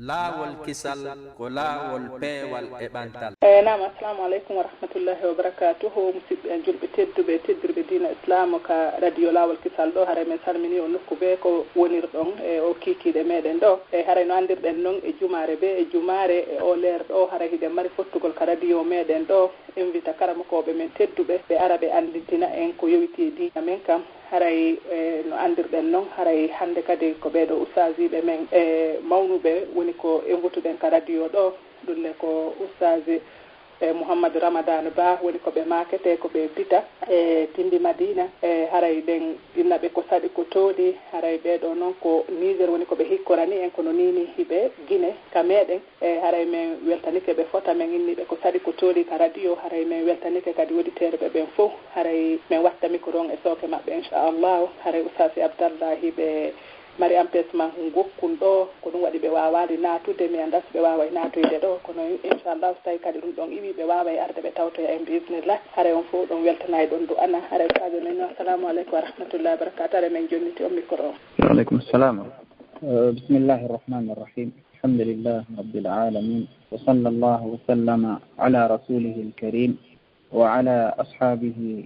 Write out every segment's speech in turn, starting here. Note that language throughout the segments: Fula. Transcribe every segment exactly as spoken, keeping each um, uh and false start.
Laawol kisal ko laawol peewal e ɓantal. E naam, assalamu aleykum wa rahmatullahi wa barakatuhu. Musidɓe en julɓe tedduɓe, teddirɓe diina islamu ka radio Laawol Kisal ɗo, haray men salmini on nokku be ko wonirɗon e o kiikiiɗe meɗen ɗo. E haray no anndirɗen non e jumaare be e jumaare e o leer ɗo, haray hiɗen mari fottugol ka radio meɗen ɗo, invita karamokooɓe men tedduɓe, ɓe ara ɓe anndintina en ko yowiti e diina men kan. Haray, e, no anndirɗen non, haray hannde kadi ko ɓee ɗo ustaasiiɓe men, e, mawnuɓe woni ko e ngotuɗen ka radio ɗo. Ɗum ne ko ustaasi, e, Mouhamadou Ramadane Ba woni ko ɓe maakete, ko ɓe Bita, e, Timbi Madina. E, haray ɗen inna ɓe ko saɗi ko tooli, haray ɓee ɗo non ko Niger woni ko ɓe hikkorani en, kono nii nii hiɓe Gine ka meɗen. E, haray men weltanike ɓe fota, men inni ɓe ko saɗi ko tooli ka radio, haray men weltanike kadi auditeur ɓe ɓen fof, haray men watta micro on e sooke maɓɓe, inchallahu. Haray ustaasi Abdallahi ɓe mari empêchement gokkun ɗo, ko ɗum waɗi ɓe waawaali naatude, mi anndaa si ɓe waaway naatoyde ɗo, kono inchallahu so tawi kadi ɗum ɗon iwi, ɓe waaway arde ɓe tawtoya en bi iznillah. Haray on fof ɗon weltanay ɗon du'ana. Haray ustaasi men no, assalamu aleykum wa rahmatullahi wa barakatuh, haray men jonniti on micro on. Wa aleykum salam. Eh, bismillahi rahmani rahim. الحمد لله رب العالمين، وصلى الله وسلم على رسوله الكريم وعلى أصحابه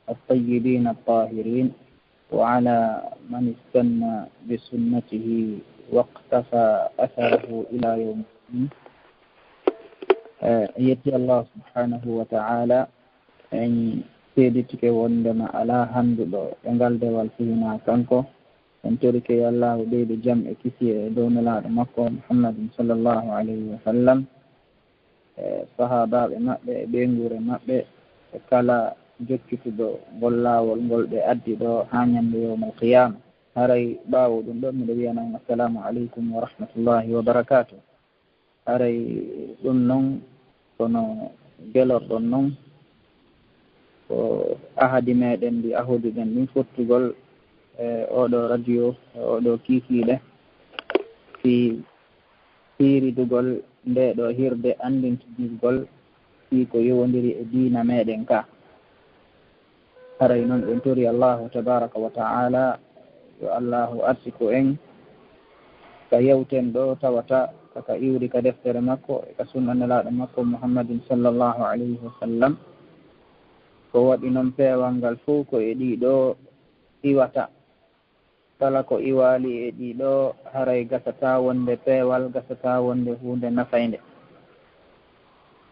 الطيبين الطاهرين وعلى من استن بسنته واقتفى أثره إلى يوم الدين. Eh, yetti Allah subhanahu wa ta'ala, en seeditike wondema alaa hannduɗo e ngal dewal si hinaa kanko. En torike yo Allaahu ɓeydu jam e kisiyee e dow Nelaaɗo makko Muhammadin sallallahu alayhi wa sallam, e sahaabaaɓe maɓɓe, e ɓeynguure maɓɓe, e kala jokkituɗo ngol laawol ngol ɓe addi ɗo haa ñannde yawmal qiyaama. Haray ɓaawo ɗum ɗo, miɗo wiyana on assalaamu aleykum wa rahmatullahi wa barakaatuh. Haray ɗum non, kono gelorɗon non, ko ahadi meɗen ndi ahoduɗen ɗin fottugol e oɗo radio, e oɗo kiikiiɗe, fii fiiridugol nde ɗo hirde, anndintinirgol fii ko yowondiri e diina meɗen ka. Haray non en tori Allahu tabaraka wa ta'ala, yo Allahu arsiku en ka yewten ɗo tawata ka, ka iwri ka deftere makko e ka sunna Nelaaɗo makko Muhammadin sallallahu alayhi wa sallam. Ko waɗi non peewal ngal fof ko e ɗiɗo iwata. Kala ko iwaali e ɗiɗo, haray gasata wonde peewal, gasata wonde huunde nafaynde.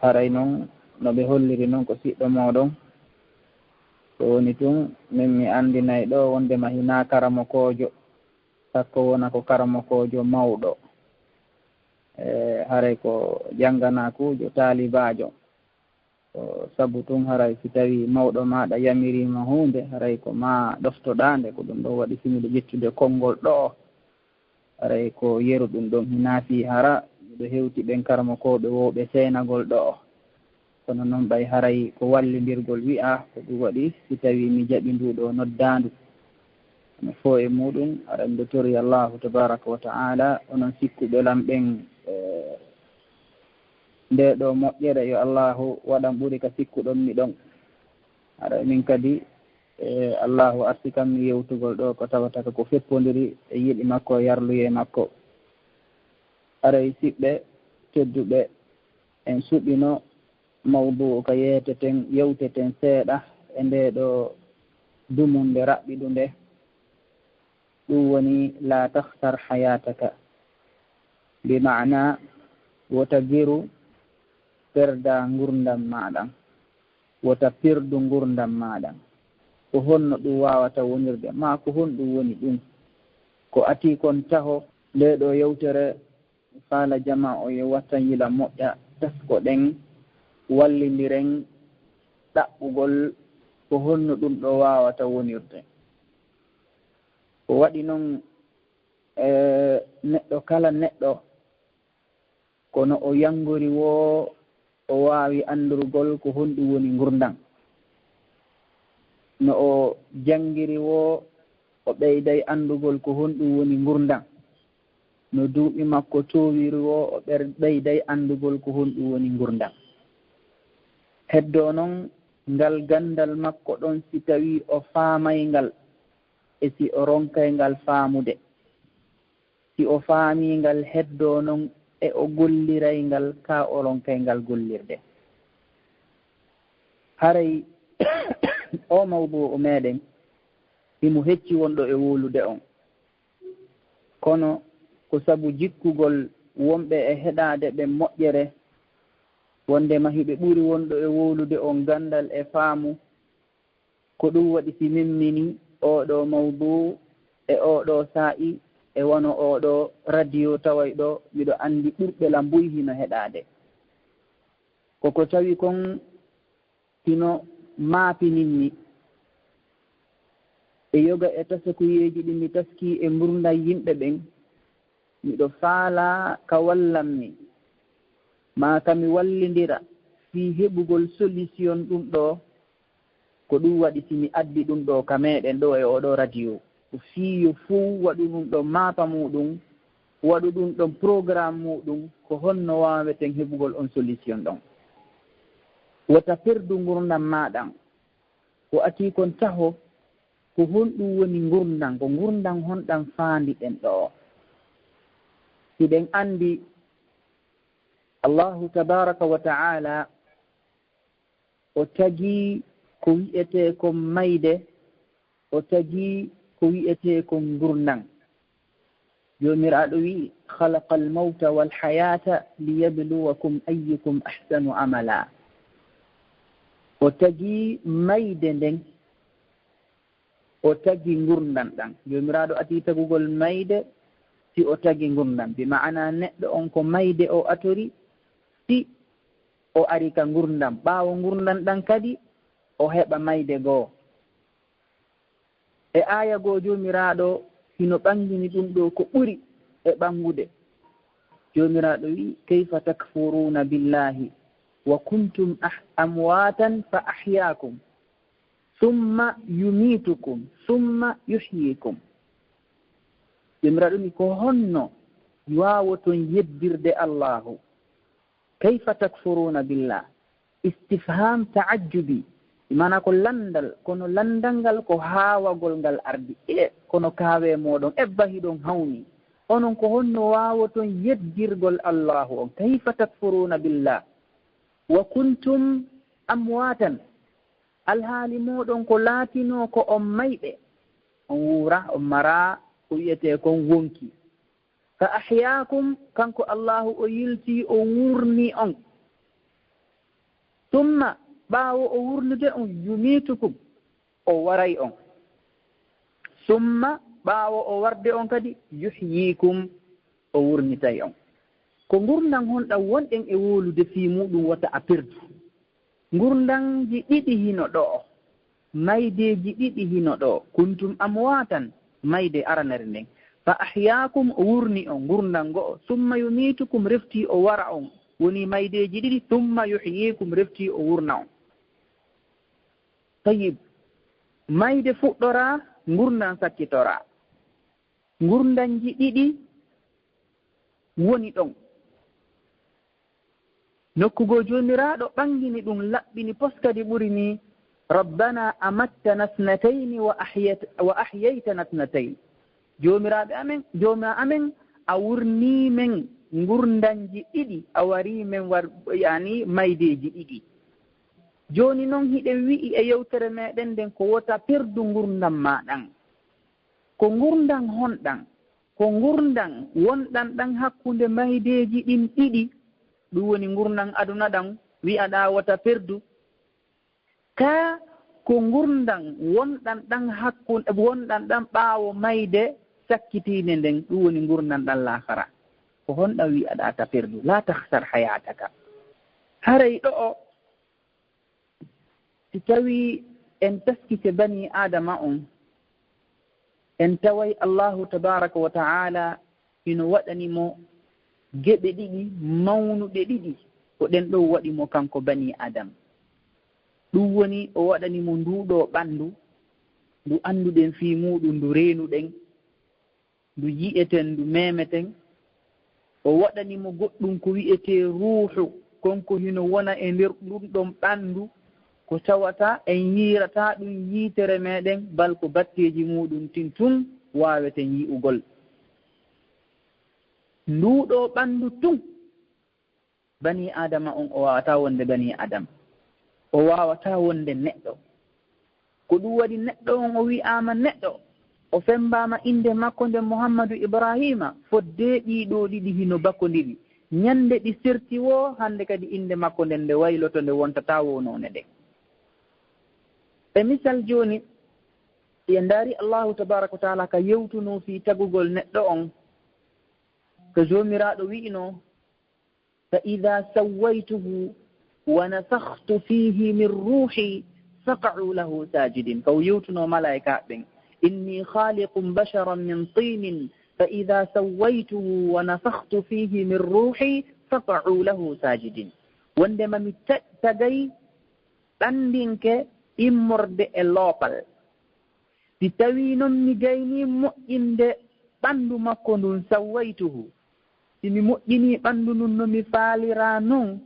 Haray non, no ɓe holliri non ko siɗɗo mooɗon. Ko woni tun, min mi anndinay ɗo wondema hinaa karamokoojo, sakko wona ko karamokoojo mawɗo. E, haray ko jannganaakuujo, taalibaajo. Ko sabu tun haray si tawii mawɗo maaɗa yamiriima huunde, haray ko maa ɗoftoɗaa nde, ko ɗum ɗon waɗi si miɗo ƴettude konngol ɗoo. Haray ko yeru ɗum ɗon hinaa fii hara miɗo hewti ɓen karamokooɓe woowɓe seenagol ɗoo. Kono non ɓay haray ko wallindirgol wi'aa, ko ɗum waɗi si tawii mi jaɓi nduu ɗoo noddaandu. Kono fow e muuɗum, aɗa anndi tori Allaahu tabaaraka wa ta'aala, onon sikkuɓe lan ɓen, e, ndee ɗoo moƴƴere, yo Allaahu waɗan ɓuri ka sikkuɗon mi ɗon. Haray min kadi, e, Allaahu arsikan mi yewtugol ɗoo ko tawata ko feppondiri e yiɗi makko e yarluyee makko. Haray siɓɓe tedduɓe, en suɓino mawdu'u ka yeeteten, yewteten seeɗa e ndee ɗoo dumunde raɓɓiɗunde. Ɗum woni, "La takhsar hayataka." Bi ma'ana, wota geru perda ngurndan maaɗan. Wota perdu ngurndan maaɗan. Ko honno ɗum waawata wonirde? Maa ko honɗum woni ɗum? Ko atii kon taho ndee ɗoo yewtere, faala jamaa o yo wattan yila moƴƴa, taskoɗen, wallindiren ɗaɓɓugol ko honno ɗum ɗoo waawata wonirde. Ko waɗi non, e, neɗɗo kala neɗɗo, kono o yanngori woo, o waawi anndurgol ko honɗum woni ngurndan. No o janngiri woo, o ɓeyday anndugol ko honɗum woni ngurndan. No duuɓi makko toowiri woo, o ɓer-, ɓeyday anndugol ko honɗum woni ngurndan. Heddoo non, ngal ganndal makko ɗon, si tawii o faamay ngal, e si o ronkay ngal faamude. Si o faamii ngal, heddoo non e o golliray ngal ka o ronkay ngal gollirde. Haray o mawdu'u meɗen himo hecci wonɗo e wowlude on. Kono ko sabu jikkugol wonɓe e heɗaade ɓen moƴƴere, wonndema hiɓe ɓuri wonɗo e wowlude on ganndal e faamu. Ko ɗum waɗi si min mini ooɗoo mawduu e ooɗoo saa'i e wano ooɗoo radio taway ɗoo, miɗo anndi ɓurɓe lan buy hino heɗaade. Ko ko tawi kon hino maapininmi e yoga e tasakuyeeji ɗi mi taskii e ngurndan yimɓe ɓen, miɗo faalaa ka wallammi, maa ka mi wallindira fii heɓugol solution ɗum ɗoo. Ko ɗum waɗi si mi addi ɗum ɗoo ka meɗen ɗoo e ooɗoo radio, ko fii yo fow waɗu ɗum ɗon maapa muuɗum, waɗu ɗum ɗon programme muuɗum, ko honno waaweten heɓugol on solution ɗon. Wota perdu ngurndan maaɗan. Ko adii kon taho, ko honɗum woni ngurndan? Ko ngurndan honɗan faandiɗen ɗoo? Hiɗen anndi Allaahu tabaaraka wa ta'aalaa, o tagi ko wi'etee kon mayde, o tagi ko wi'etee kon ngurndan. Joomiraaɗo wi'i, "Khalaqal mawta wal hayata liyabluwakum ayyukum ahsanu amala." O tagi mayde nden, o tagi ngurndan ɗan. Joomiraaɗo adii tagugol mayde, si o tagi ngurndan. Bi ma'ana neɗɗo on ko mayde o atori, si o ari ka ngurndan. Ɓaawo ngurndan ɗan kadi, o heɓa mayde goo. E aaya goo, Joomiraaɗo hino ɓangini ɗum ɗoo ko ɓuri e ɓangude. Joomiraaɗo wi'i, "Kayfa takfuruuna billaahi wa kuntum ah-, amwaatan fa ahyaakum, summa yumiitukum, summa yuhyiikum." Joomiraaɗo wi'i, "Ko honno waawoton yeddirde Allaahu? Kayfa takfuruuna billah?" Istifham ta'ajjubi, maana ko lanndal, kono lanndal ngal ko haawagol ngal ardi. E kono kaawe mooɗon, ebba hiɗon hawni. Onon ko honno waawoton yeddirgol Allaahu on? Kayfa takfuruuna billah? Wa kuntum amwaatan. Alhaali mooɗon ko laatinoo ko on mayɓe. On wuura, on maraa ko wi'etee kon wonki. Fa ahyaakum, kanko Allaahu o yiltii, o wuurni on. Summa, ɓaawo o wuurnude on, yumiitukum, o waray on. Summa, ɓaawo o warde on kadi, yuhyiikum, o wuurnitay on. Ko ngurndan honɗan wonɗen e wowlude fii muuɗum wota a perdu? Ngurndanji ɗiɗi hino ɗoo, maydeeji ɗiɗi hino ɗoo. Kuntum amwaatan, mayde aranere nden. Fa ahyaakum, o wuurni on, ngurndan go'o. Summa yumiitukum, refti o wara on. Woni maydeeji ɗiɗi, summa yuhyiikum, refti o wuurna on. Tayyib, mayde fuɗɗoraa, ngurndan sakkitoraa. Ngurndanji ɗiɗi woni ɗon. Nokku goo Joomiraaɗo ɓangini ɗum, laɓɓini poskadi ɓuri nii, "Rabbana amattana thnatayni wa ahyat-, wa ahyaytana thnatayn." Joomiraaɓe amen, Jooma amen, a wurnii men ngurndanji ɗiɗi, a warii men war-, yaani maydeeji ɗiɗi. Jooni non hiɗen wi'i e yewtere meɗen nden ko wota perdu ngurndan maa ɗan. Ko ngurndan honɗan? Ko ngurndan wonɗan ɗan hakkunde maydeeji ɗin ɗiɗi, ɗum woni ngurndan aduna ɗan, wi'aɗaa wota perdu. Kaa ko ngurndan wonɗan ɗan hakkunde, wonɗan ɗan ɓaawo mayde sakkitiinde nden, ɗum woni ngurndan ɗan laakara. Ko honɗan wi'aɗaa ta perdu? La takhsar hayataka. Haray ɗo'o, si tawii en taskike banii Aadama on, en taway Allaahu tabaaraka wa ta'aala hino waɗani mo geɓe ɗiɗi mawnuɗe ɗiɗi, ko ɗen ɗoo waɗi mo kanko banii Aadama. Ɗum woni o waɗani mo nduu ɗoo ɓanndu, ndu annduɗen fii muuɗum, ndu reenuɗen, ndu yi'eten, ndu meemeten. O waɗani mo goɗɗum ko wi'etee ruuhu, kon ko hino wona e nder ɗum ɗon ɓanndu, ko tawata en yiirataa ɗum yiitere meɗen, bal ko batteeji muuɗum tin tun waaweten yi'ugol. Nduuɗo ɓanndu tun, bani Aadama on, o waawataa wonde bani Aadama. O waawataa wonde neɗɗo. Ko ɗum waɗi neɗɗo on, o wi'aama neɗɗo, o femmbaama innde makko nden Muhammadu Ibraahiima, fodde ɗii ɗoo ɗiɗi hino bakondiri. Ñannde ɗi serti woo, hannde kadi innde makko nden nde wayloto, nde wontataa woo noone ɗen. E misal jooni, si en ndaari Allaahu tabaaraka wa taala ka yewtunoo fii tagugol neɗɗo on, ko Joomiraaɗo wi'inoo, "Fa idaa sawwaytuhu wa nafakhtu fiihi min ruuhi faqa'uu lahu saajidiin." Ka o yewtunoo malaa'ikaaɓe ɓen, "Innii khaaliqun basharan min tiinin, fa idaa sawwaytuhu wa nafakhtu fiihi min ruuhi faqa'uu lahu saajidiin." Wonndema mi ta-, tagay ɓanndinke immorde e loopal. Si tawii non mi gaynii moƴƴinde ɓanndu makko ndun, sawwaytuhu, si mi moƴƴinii ɓanndu ndun no mi faaliraa non,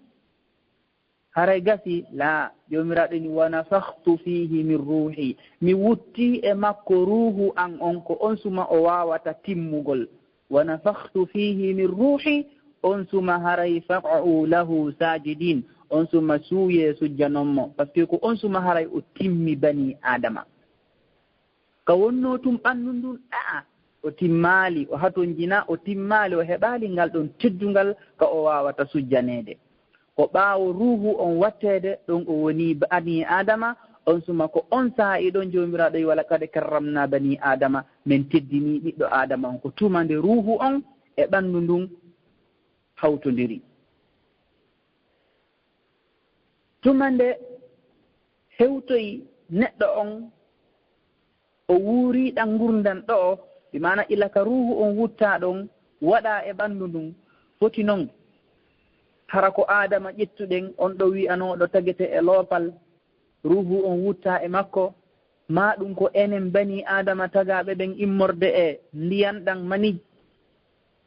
haray gasi, laa, Joomiraaɗo ni, "Wa nafakhtu fiihi min ruuhi." Mi wuttii e makko ruuhu an on, ko on suma o waawata timmugol. "Wa nafakhtu fiihi min ruuhi," on suma haray, "faqa'uu lahu saajidiin," on suma suuyee sujjanon mo, parce que ko on suma haray o timmi bani Aadama. Ka wonnoo tun ɓanndu ndun ɗa'a, o timmaali, o hatonjina, o timmaali, o heɓaali ngal ɗon teddungal ka o waawata sujjaneede. Ko ɓaawo ruuhu on watteede, ɗon o woni bani Aadama, on suma ko on saa'i ɗon Joomiraaɗo wi'i, "Wa laqad karramnaa banii Aadama," men teddinii ɓiɗɗo Aadama on. Ko tuma nde ruuhu on e ɓanndu ndun hawtondiri. Tuma nde hewtoyi neɗɗo on, o wuurii ɗan ngurndan ɗo'o, bi maana ila ka ruuhu on wuttaa ɗon, waɗaa e ɓanndu ndun, foti non hara ko Aadama ƴettuɗen, on ɗo wi'anooɗo tagete e loopal, ruuhu on wuttaa e makko, maa ɗun ko enen banii Aadama tagaaɓe ɓen immorde e ndiyan ɗan mani.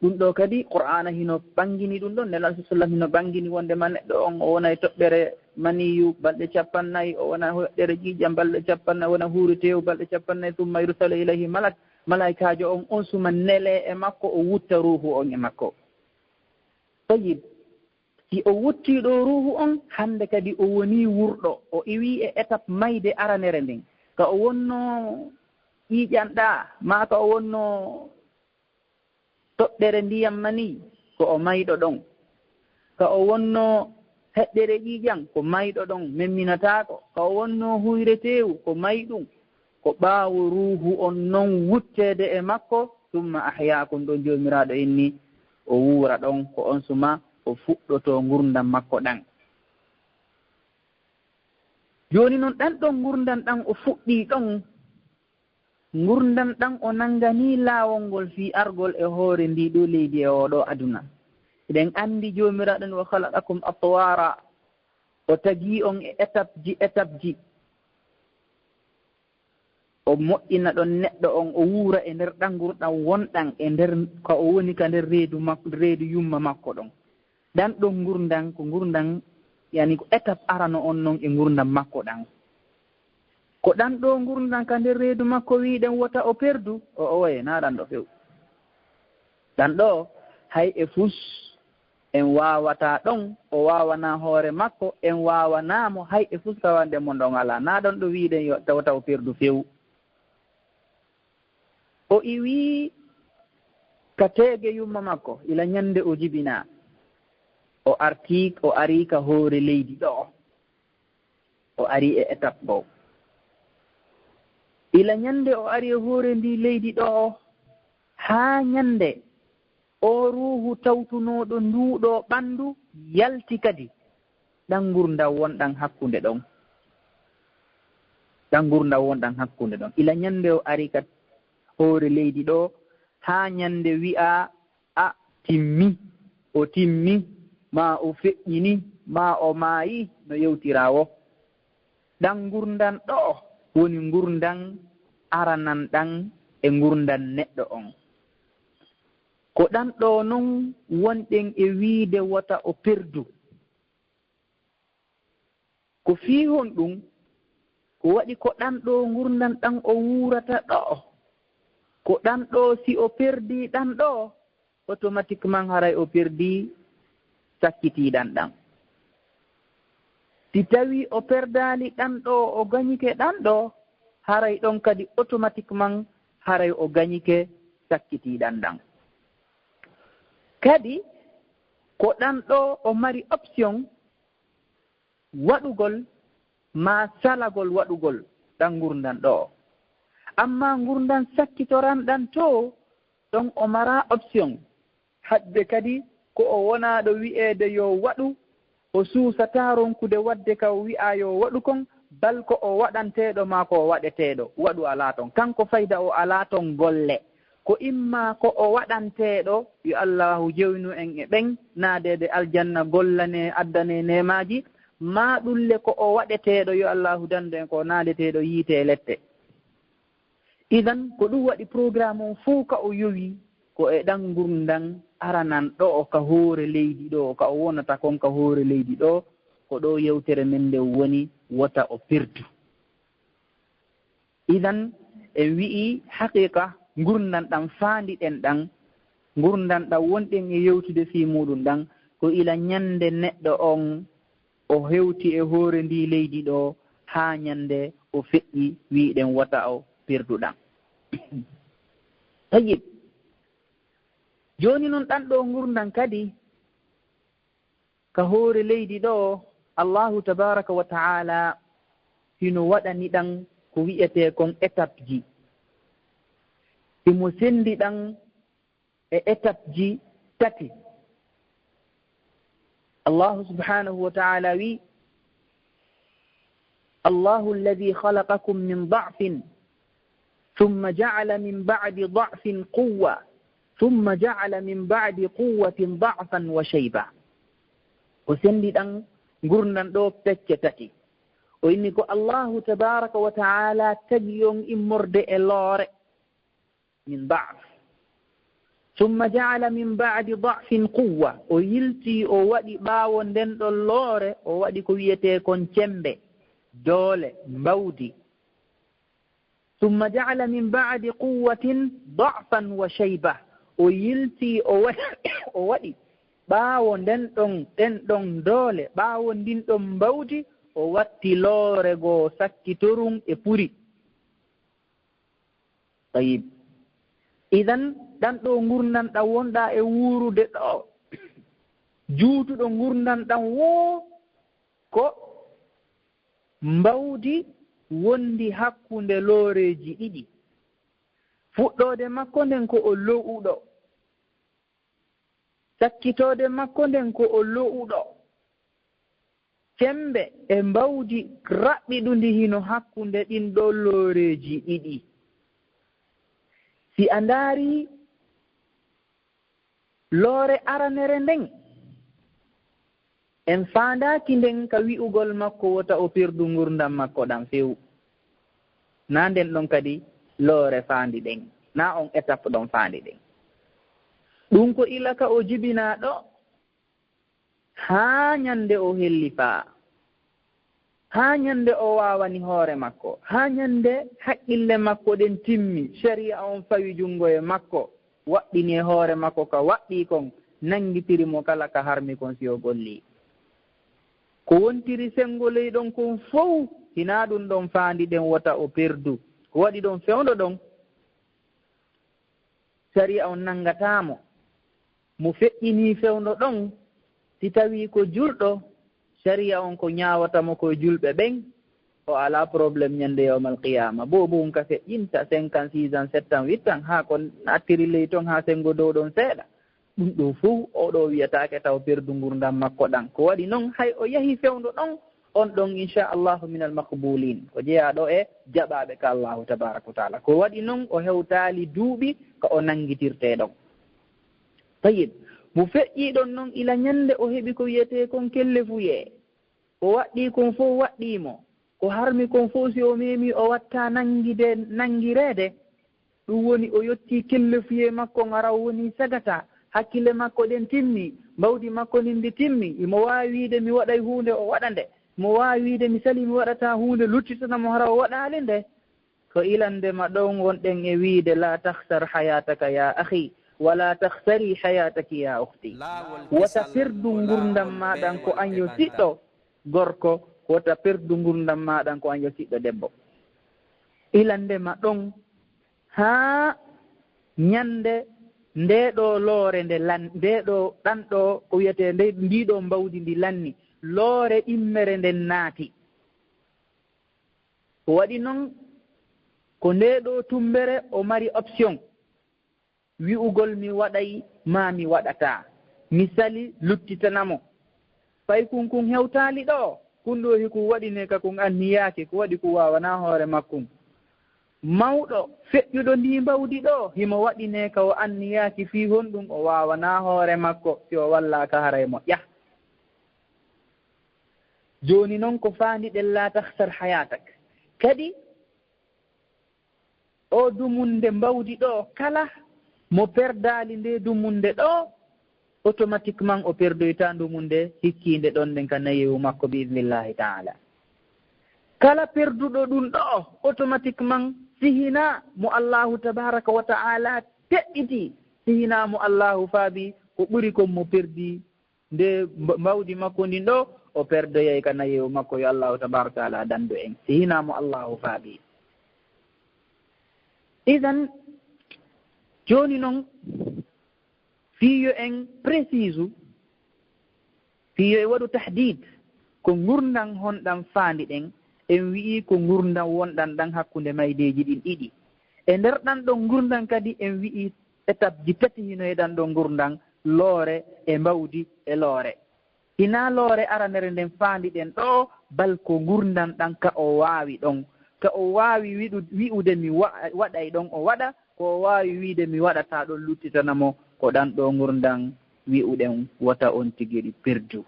Ɗun ɗoo kadi, Qur'aana hino ɓanngini ɗun ɗon, Nelaaɗo sallallahu hino ɓanngini wonndema neɗɗo on o wonay toɓɓere maniyu balɗe cappannayi, o wona hoɗɗere ƴiiƴan balɗe cappannayi, o wona huure teewu balɗe cappannayi, summa yursalu ilayhi malak, malaa'ikaajo on, on suma nelee e makko, o wutta ruuhu on e makko. Tayyib, si o wuttii ɗoo ruuhu on, hannde kadi o wonii wuurɗo, o iwii e étape mayde aranere nden. Ka o wonnoo ƴiiƴan ɗaa, maa ka o wonnoo toɓɓere ndiyan manii, ko o mayɗo ɗon. Ka o wonnoo heɗɗere ƴiiƴan, ko mayɗo ɗon, memminataako. Ka o wonnoo huyre teewu, ko mayɗun. Ko ɓaawo ruuhu on non wutteede e makko, summa ahyaakum, ɗon Joomiraaɗo inni o wuura ɗon, ko on suma o fuɗɗotoo ngurndan makko ɗan. Jooni non, ɗan ɗon ngurndan ɗan o fuɗɗii ɗon, ngurndan ɗan o nannganii laawol ngol fii argol e hoore ndii ɗoo leydi e oo ɗoo aduna. Eɗen anndi Joomiraaɗo on, "Wa khalaqakum atwaara," o tagii on e étape ji, étape ji. O moƴƴina ɗon neɗɗo on, o wuura e nder ɗan ngurndan wonɗan e nder, ka o woni ka nder reedu mak-, reedu yumma makko ɗon. Ɗan ɗon ngurndan, ko ngurndan, yani ko étape arano on non e ngurndan makko ɗan. Ko ɗan ɗoo ngurndan ka nder reedu makko wi'uɗen wota o perdu, o, o waye, naa ɗan ɗoo few. Ɗan ɗoo, hay e fus, en waawataa ɗon, o waawanaa hoore makko, en waawanaa mo, hay e fus ka wonde mo ɗon alaa. Naa ɗon ɗoo wi'uɗen yo, taw, taw perdu few. O iwii ka teege yumma makko, ila ñande o jibinaa. O artii, o arii ka hoore leydi ɗoo. O arii e étape goo. Ila ñande o ari e hoore ndii leydi ɗoo, haa ñande oo ruuhu tawtunooɗo nduu ɗoo ɓanndu yalti kadi, ɗan ngurndan wonɗan hakkunde ɗon. Ɗan ngurndan wonɗan hakkunde ɗon. Ila ñande o ari ka hoore leydi ɗoo, haa ñande wi'aa, "A, timmi, o timmi, maa o feƴƴini, maa o maayi," no yewtiraa woo. Ɗan ngurndan ɗoo woni ngurndan aranan ɗan e ngurndan neɗɗo on. Ko ɗan ɗoo non wonɗen e wiide wota o perdu. Ko fii honɗun? Ko waɗi ko ɗan ɗoo ngurndan ɗan o wuurata ɗoo. Ko ɗan ɗoo si o perdii ɗan ɗoo, automatiquement haray o perdii sakkitiiɗan ɗan. Si tawii o perdaali ɗan ɗoo, o gañike ɗan ɗoo, haray ɗon kadi automatiquement haray o gañike sakkitiiɗan ɗan. Kadi ko ɗan ɗoo o mari option waɗugol maa salagol waɗugol ɗan ngurndan ɗoo. Ammaa ngurndan sakkitoran ɗan too, ɗon o maraa option. Haɗde kadi ko o wonaaɗo wi'eede yo waɗu, o suusataa ronkude waɗde ka o wi'aa yo waɗu kon, bal ko o waɗanteeɗo maa ko o waɗeteeɗo, waɗu alaa ton. Kanko fayda o alaa ton golle. Ko immaa ko o waɗanteeɗo, yo Allaahu jewnu en e ɓen naadeede aljanna, gollanee, addanee neemaaji, maa ɗun le ko o waɗeteeɗo, yo Allaahu dandu en ko naadeteeɗo yiite e lette. Idan, ko ɗun waɗi programme on fow ka o yowi, ko e ɗan ngurndan aranan ɗoo ka hoore leydi ɗoo, ka o wonata kon ka hoore leydi ɗoo, ko ɗoo yewtere men nden woni, wota o perdu. Idan, en wi'i haqiqa ngurndan ɗan faandiɗen ɗan, ngurndan ɗan wonɗen e yewtude fii muuɗun ɗan, ko ila ñande neɗɗo on o hewti e hoore ndii leydi ɗoo, haa ñande o feƴƴi, wi'uɗen wota o perdu ɗan. Tayyib. Jooni non ɗan ɗoo ngurndan kadi, ka hoore leydi ɗoo, Allaahu tabaaraka wa ta'aalaa hino waɗani ɗan ko wi'etee kon étapeji. Himo senndi ɗan e étapeji tati. Allaahu subhaanahu wa ta'aalaa wi'i, الله الذي خلقكم من ضعف ثم جعل من بعد ضعف قوة ثم جعل من بعد قوة ضعفا وشيبة. O senndi ɗan ngurndan ɗoo pecce tati. O inni ko Allaahu tabaaraka wa ta'aalaa tagi on immorde e loore. من ضعف ثم جعل من بعد ضعف قوة. O yiltii, o waɗi ɓaawo nden ɗon loore, o waɗi ko wi'etee kon cemmbe, doole, mbawdi. ثم جعل من بعد قوة ضعفا وشيبة. O yiltii, o waɗi, o waɗi ɓaawo nden ɗon, ɗen ɗon doole, ɓaawo ndin ɗon mbawdi, o watti loore goo sakkitorun e puri. Tayyib. Idan, ɗan ɗoo ngurndan ɗan wonɗaa e wuurude ɗoo, juutuɗo ngurndan ɗan woo ko mbawdi wondi hakkunde looreeji ɗiɗi. Fuɗɗoode makko nden ko o lo'uɗo. Sakkitoode makko nden ko o lo'uɗo. Cemmbe e mbawdi raɓɓiɗundi hino hakkunde ɗin ɗoo looreeji ɗiɗi. Si a ndaarii loore aranere nden, en faandaaki nden ka wi'ugol makko wota o perdu ngurndan makko ɗan few. Naa nden ɗon kadi loore faandiɗen, naa on étape ɗon faandiɗen. Ɗun ko ila ka o jibinaa ɗoo, haa ñande o hellifaa, haa ñande o waawani hoore makko, haa ñande haqqille makko ɗen timmi, sariya on fawi junngo e makko, waɗɗini e hoore makko ka waɗɗii kon, nanngitiri mo kala ka harmi kon si o gollii. Ko wontiri senngo ley ɗon kon fow, hinaa ɗun ɗon faandiɗen wota o perdu. Ko waɗi ɗon fewndo ɗon, sariya on nanngataa mo. Mo feƴƴinii fewndo ɗon, si tawii ko julɗo, sariya on ko ñaawata mo ko e julɓe ɓen, o alaa problème ñande yawmal qiyaama. Boobu on ka feƴƴinta cinq ans, six ans, sept ans, huit ans, haa ko nattiri ley ton haa senngo dow ɗon seeɗa. Ɗun ɗoo fow, oo ɗoo wiyataake taw perdu ngurndan makko ɗan. Ko waɗi non, hay o yahi fewndo ɗon, on ɗon, inchallahu, minal maqbulin. Ko jeyaaɗo e jaɓaaɓe ka Allahu tabaraka wa taala. Ko waɗi non, o hewtaali duuɓi ka o nanngitirtee ɗon. Tayyib, mo feƴƴii ɗon non, ila ñande o heɓi ko wiyetee kon kellefuyee. Ko waɗɗii kon fow waɗɗii mo. Ko harmi kon fow, si o meemii, o watta nanngide, nanngireede. Ɗun woni o yottii kellefuyee makko on, hara o wonii sagata. Hakkille makko ɗen timmi, mbawdi makko ndin ndi timmi. Himo waawi wiide, "Mi waɗay huunde," o waɗa nde. Himo waawi wiide, "Mi salii, mi waɗataa huunde," luttitana mo hara o waɗaali nde. Ko ilande ma ɗon wonɗen e wiide, "La takhsar hayataka ya akhi." ولا تخسري حياتك يا أختي. Wota perdu ngurndam maaɗan ko an yo siɗɗo gorko, wota perdu ngurndam maaɗan ko an yo siɗɗo debbo. Ilande ma ɗon haa ñande ndee ɗoo loore nde lan-, ndee ɗoo ɗan ɗoo ko wiyetee nde, ndii ɗoo mbawdi ndi lanni, loore ɗimmere nden naati. Ko waɗi non ko ndee ɗoo tummbere o mari option. Wi'ugol mi waɗay maa mi waɗataa, mi sali luttitana mo. Fay kun kun hewtaali ɗoo, kun ɗoo hikun waɗinee ka kun anniyaaki, ko waɗi kun waawanaa hoore makkun. Mawɗo feƴƴuɗo ndii mbawdi ɗoo, himo waɗinee ka o anniyaaki fii honɗun o waawanaa hoore makko, si o wallaaka haray moƴƴa. Jooni non ko faandiɗen laa takhsar hayatak. Kadi, oo dumunde mbawdi ɗoo, kala mo perdaali ndee dumunde ɗoo, automatiquement o perdoyta ndumunde hikkiinde ɗon nden ka nayewu makko bi idnillahi ta'ala. Kala perduɗo ɗun ɗoo, automatiquement si hinaa mo Allahu tabaraka wa ta'ala teɗɗiti, si hinaa mo Allahu faabi, ko ɓuri kon mo perdi nde mba-, mbawdi makko ndin ɗoo, o perdoyay ka nayewu makko, yo Allahu tabaraka wa ta'ala dandu en, si hinaa mo Allahu faabi. Idan, jooni non, fii yo en précise, fii yo en waɗu tahdid, ko ngurndan honɗan faandiɗen, en wi'i ko ngurndan wonɗan ɗan hakkunde maydeeji ɗin ɗiɗi. E nder ɗan ɗon ngurndan kadi en wi'i étape ji tati hino e ɗan ɗon ngurndan, loore e mbawdi e loore. Hinaa loore aranere nden faandiɗen ɗoo, bal ko ngurndan ɗan ka o waawi ɗon. Ka o waawi wiɗu-, wi'ude mi wa-, waɗay ɗon o waɗa, ko o waawi wi'ude mi waɗataa ɗon luttitana mo, ko ɗan ɗoo ngurndan wi'uɗen wota on tigi ɗi perdu.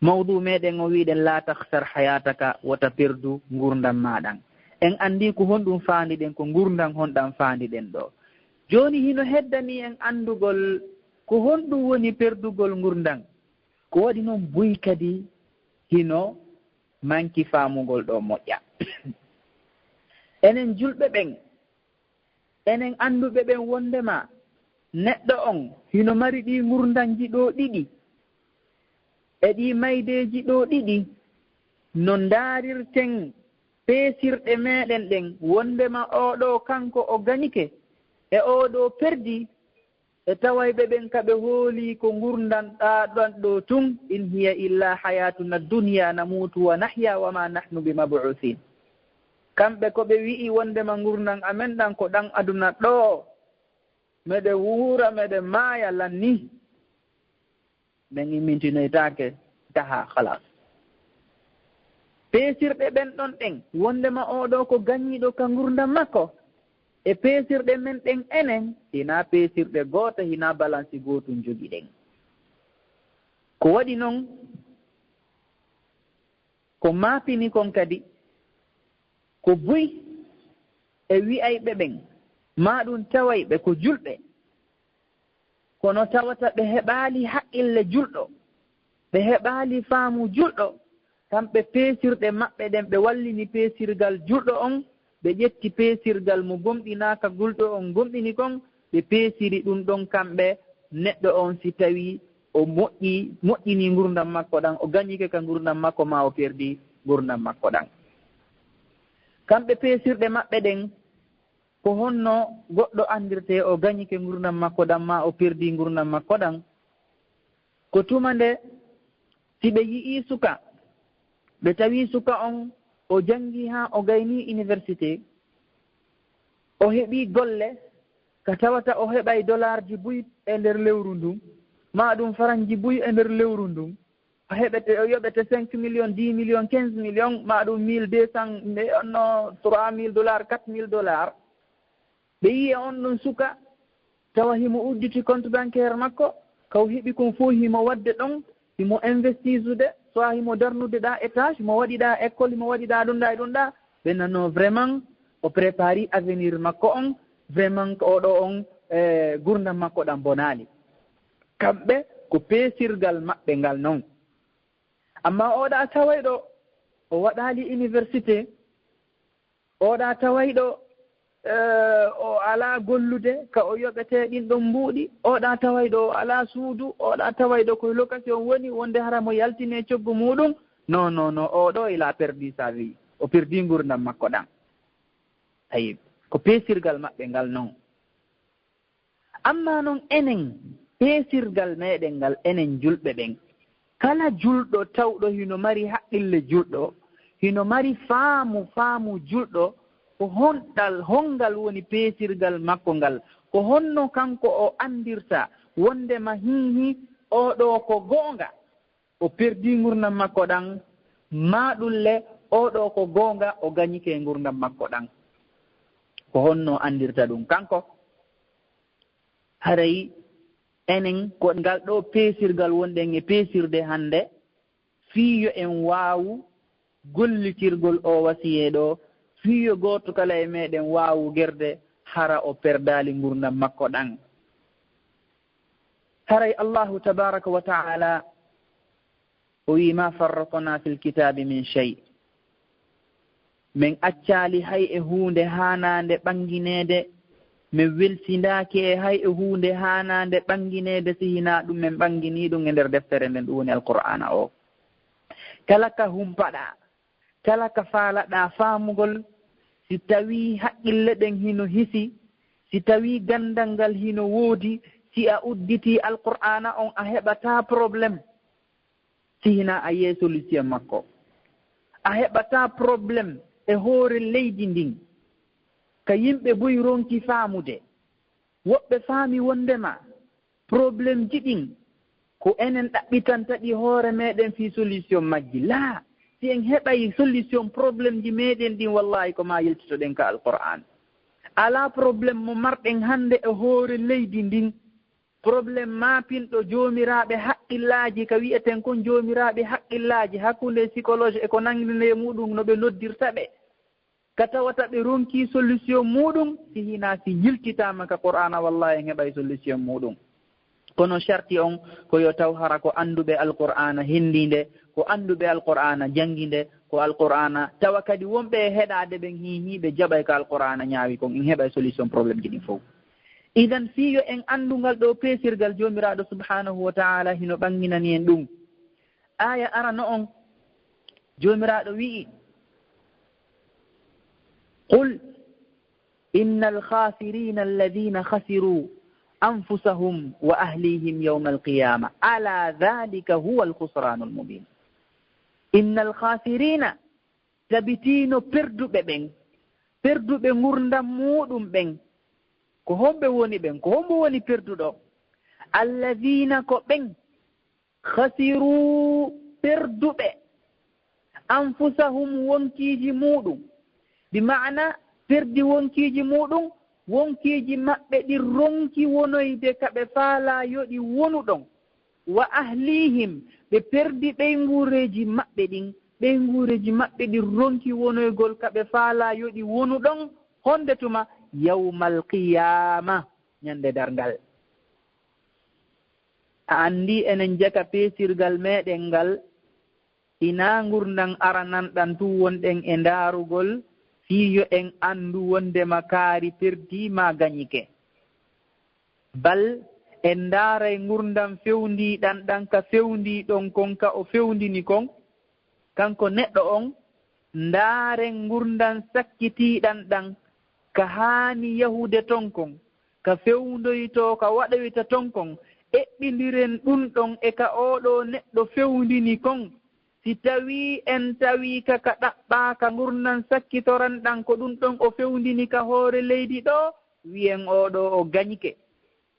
Mawdu meɗen o wi'uɗen laa takhsar hayataka, wota perdu ngurndan maa ɗan. En anndi ko honɗun faandiɗen, ko ngurndan honɗan faandiɗen ɗoo. Jooni hino heddani en anndugol ko honɗun woni perdugol ngurndan. Ko waɗi non buy kadi hino manki faamugol ɗoo moƴƴa. Enen julɓe ɓen, enen annduɓe ɓen wonndema neɗɗo on hino mari ɗii ngurndanji ɗoo ɗiɗi, e ɗii maydeeji ɗoo ɗiɗi, no ndaarirten peesirɗe meɗen ɗen, wonndema oo ɗoo kanko o gañike, e oo ɗoo perdi, e tawayɓe ɓen ka ɓe hoolii ko ngurndan ɗaa ɗan ɗoo tun, in hiya illa hayatuna dunya namutu wa nahya wa ma nahnu bi mab'uthin. Kamɓe ko ɓe wi'i wonndema ngurndan amen ɗan ko ɗan aduna ɗoo, meɗen wuura, meɗen maaya lanni. Ɓen immintinoytaake, taha, khalas. Peesirɗe ɓen ɗon ɗen, wonndema oo ɗoo ko gañiiɗo ka ngurndan makko, e peesirɗe men ɗen enen, hinaa peesirɗe goote, hinaa balansi gootun jogiɗen. Ko waɗi non, ko maapini kon kadi, ko buy e wi'ayɓe ɓen, maa ɗun tawayɓe ko julɓe, kono tawata ɓe heɓaali haqqille julɗo, ɓe heɓaali faamu julɗo, kamɓe peesirɗe maɓɓe ɗen, ɓe wallini peesirgal julɗo on, ɓe ƴetti peesirgal mo gomɗinaaka julɗo on gomɗini kon, ɓe peesiri ɗun ɗon kamɓe, neɗɗo on si tawii o moƴƴi, moƴƴinii ngurndan makko ɗan, o gañike ka ngurndan makko maa o perdi ngurndan makko ɗan. Kamɓe peesirɗe maɓɓe ɗen, ko honno goɗɗo anndirtee o gañike ngurndan makko ɗan maa o perdi ngurndan makko ɗan? Ko tuma nde si ɓe yi'ii suka, ɓe tawii suka on o janngii haa o gaynii université, o heɓii golle ka tawata o heɓay dolaarji buy e nder lewru ndun, maa ɗun faranji buy e nder lewru ndun, o heɓete, o yoɓete cinq millions, dix millions, quinze millions, maa ɗun mille deux cents, mais on no trois mille dollars, quatre mille dollars. Ɓe yi'e on ɗon suka, tawa himo udditi compte bancaire makko, ka o heɓi kon fow himo waɗde ɗon, himo investisude, soit himo darnude ɗaa étage, himo waɗi ɗaa école, himo waɗi ɗaa ɗun ɗaa e ɗun ɗaa, ɓe nanoo vraiment o prépari avenir makko on, vraiment ko oo ɗoo on, eh, ngurndan makko ɗan bonaali. Kamɓe ko peesirgal maɓɓe ngal non. Amma oo ɗaa tawayɗo o waɗaali université, oo ɗaa tawayɗo eh, o alaa gollude ka o yoɓetee ɗin ɗon mbuuɗi, oɗa tawayɗo o alaa suudu, oɗa tawayɗo koye location woni, wonde hara mo yaltine coggu muɗum. Non, non, non, oɗo il a perdu sa vie. O perdi ngurdam makko ɗan. Tayyib. Ko peesirgal maɓɓe ngal non. Amma non enen, peesirgal meɗen ngal enen julɓe ɓen, kala julɗo tawɗo hino mari haqqille julɗo, hino mari faamu, faamu julɗo, ko honɗal, hongal woni peesirgal makko ngal? Ko honno kanko o anndirta wondema hiihi oɗo ko goonga? O perdi ngurdam makko ɗan, maa ɗun le, oɗo ko goonga, o gañike ngurdam makko ɗan. Ko honno anndirta ɗun kanko? Haray enen ko ngal ɗo peesirgal wonɗen e peesirde hannde, fii yo en waawu gollitirgol o wasiyee ɗo, fii yo gooto kala e meɗen waawu gerde hara o perdaali ngurdam makko ɗan. Haray Allahu tabaraka wa ta'ala o wi'i, "Ma farratna fil kitabi min shay." Min accaali hay e huunde haanaande ɓanngineede, min welsindaaki e hay e huunde haanaande ɓanngineede, si hinaa ɗum min ɓannginii ɗum e nder deftere nden, ɗum woni Alqur'aana o. Kala ka humpaɗaa, kala ka faalaɗaa faamugol, si tawii haqqille ɗen hino hisi, si tawii ganndal ngal hino woodi, si a udditii Alqur'aana on, a heɓataa problème. Si hinaa a yi'ay solution makko. A heɓataa problème e hoore leydi ndin. Ka yimɓe buy ronki faamude. Woɓɓe faami wondema problème ji ɗin ko enen ɗaɓɓitanta ɗi hoore meɗen fii solution majji. Laa, si en heɓay solution problème ji meɗen ɗin, wallahi ko maa yiltitoɗen ka Alqur'aan. Alaa problème mo marɗen hannde e hoore leydi ndin. Problème maapinɗo joomiraaɓe haqqillaaji, ka wi'eten kon joomiraaɓe haqqillaaji, hakkunde psychologue e ko nanndi e muɗum, no ɓe noddirta ɓe. Ka tawata ɓe ronkii solution muɗum, si hinaa si yiltitaama ka Qur'aana, wallahi en heɓay solution muɗum. Kono sharti on ko yo taw hara ko annduɓe Alqur'aana hendiinde, ko annduɓe Alqur'aana janngiinde, ko Alqur'aana tawa kadi wonɓe e heɗaade ɓen hiihiiɓe jaɓay ka Alqur'aana ñaawi kon, en heɓay solution problème ji ɗin fow. Idan, fii yo en anndu ngal ɗoo peesirgal, Joomiraaɗo subhaanahu wa ta'aala hino ɓannginani en ɗum. Aaya arano on, Joomiraaɗo wi'i, "Qul innal khasirina alladhina khasiru anfusahum wa ahlihim yawmal qiyama, ala dhalika huwal khusranul mubin." Innal khasirina, tabitiino perduɓe ɓen, perduɓe ngurndan muuɗum ɓen. Ko homɓe woni ɓen? Ko hombo woni perduɗo? Alladhina, ko ɓen, khasiru, perduɓe, anfusahum, wonkiiji muuɗum. Bi ma'ana, perdi wonkiiji muuɗum, wonkiiji maɓɓe ɗi ronki wonoyde ka ɓe faalaa yo ɗi wonu ɗon. Wa ahlihim, ɓe perdi ɓeynguureeji maɓɓe ɗin, ɓeynguureeji maɓɓe ɗi ronki wonoygol ka ɓe faalaa yo ɗi wonu ɗon, honde tuma? Yawmal qiyaama, ñande darngal. A anndi enen jaka peesirgal meɗen ngal, hinaa ngurndan aranan ɗan tun wonɗen e ndaarugol, fii yo en anndu wondema kaari perdii maa gañike. Bal en ndaaray ngurndan fewndiiɗan ɗan ka fewndii ɗon kon, ka o fewndini kon, kanko neɗɗo on, ndaaren ngurndan sakkitiiɗan ɗan, ka haani yahude ton kon, ka fewndoytoo, ka waɗoyta ton kon, eɓɓindiren ɗun ɗon e ka oo ɗoo neɗɗo fewndini kon. Si tawii en tawii ka, ka ɗaɓɓaa ka ngurndan sakkitoran ɗan, ko ɗun ɗon o fewndini ka hoore leydi ɗoo, wi'en oo ɗoo o gañike.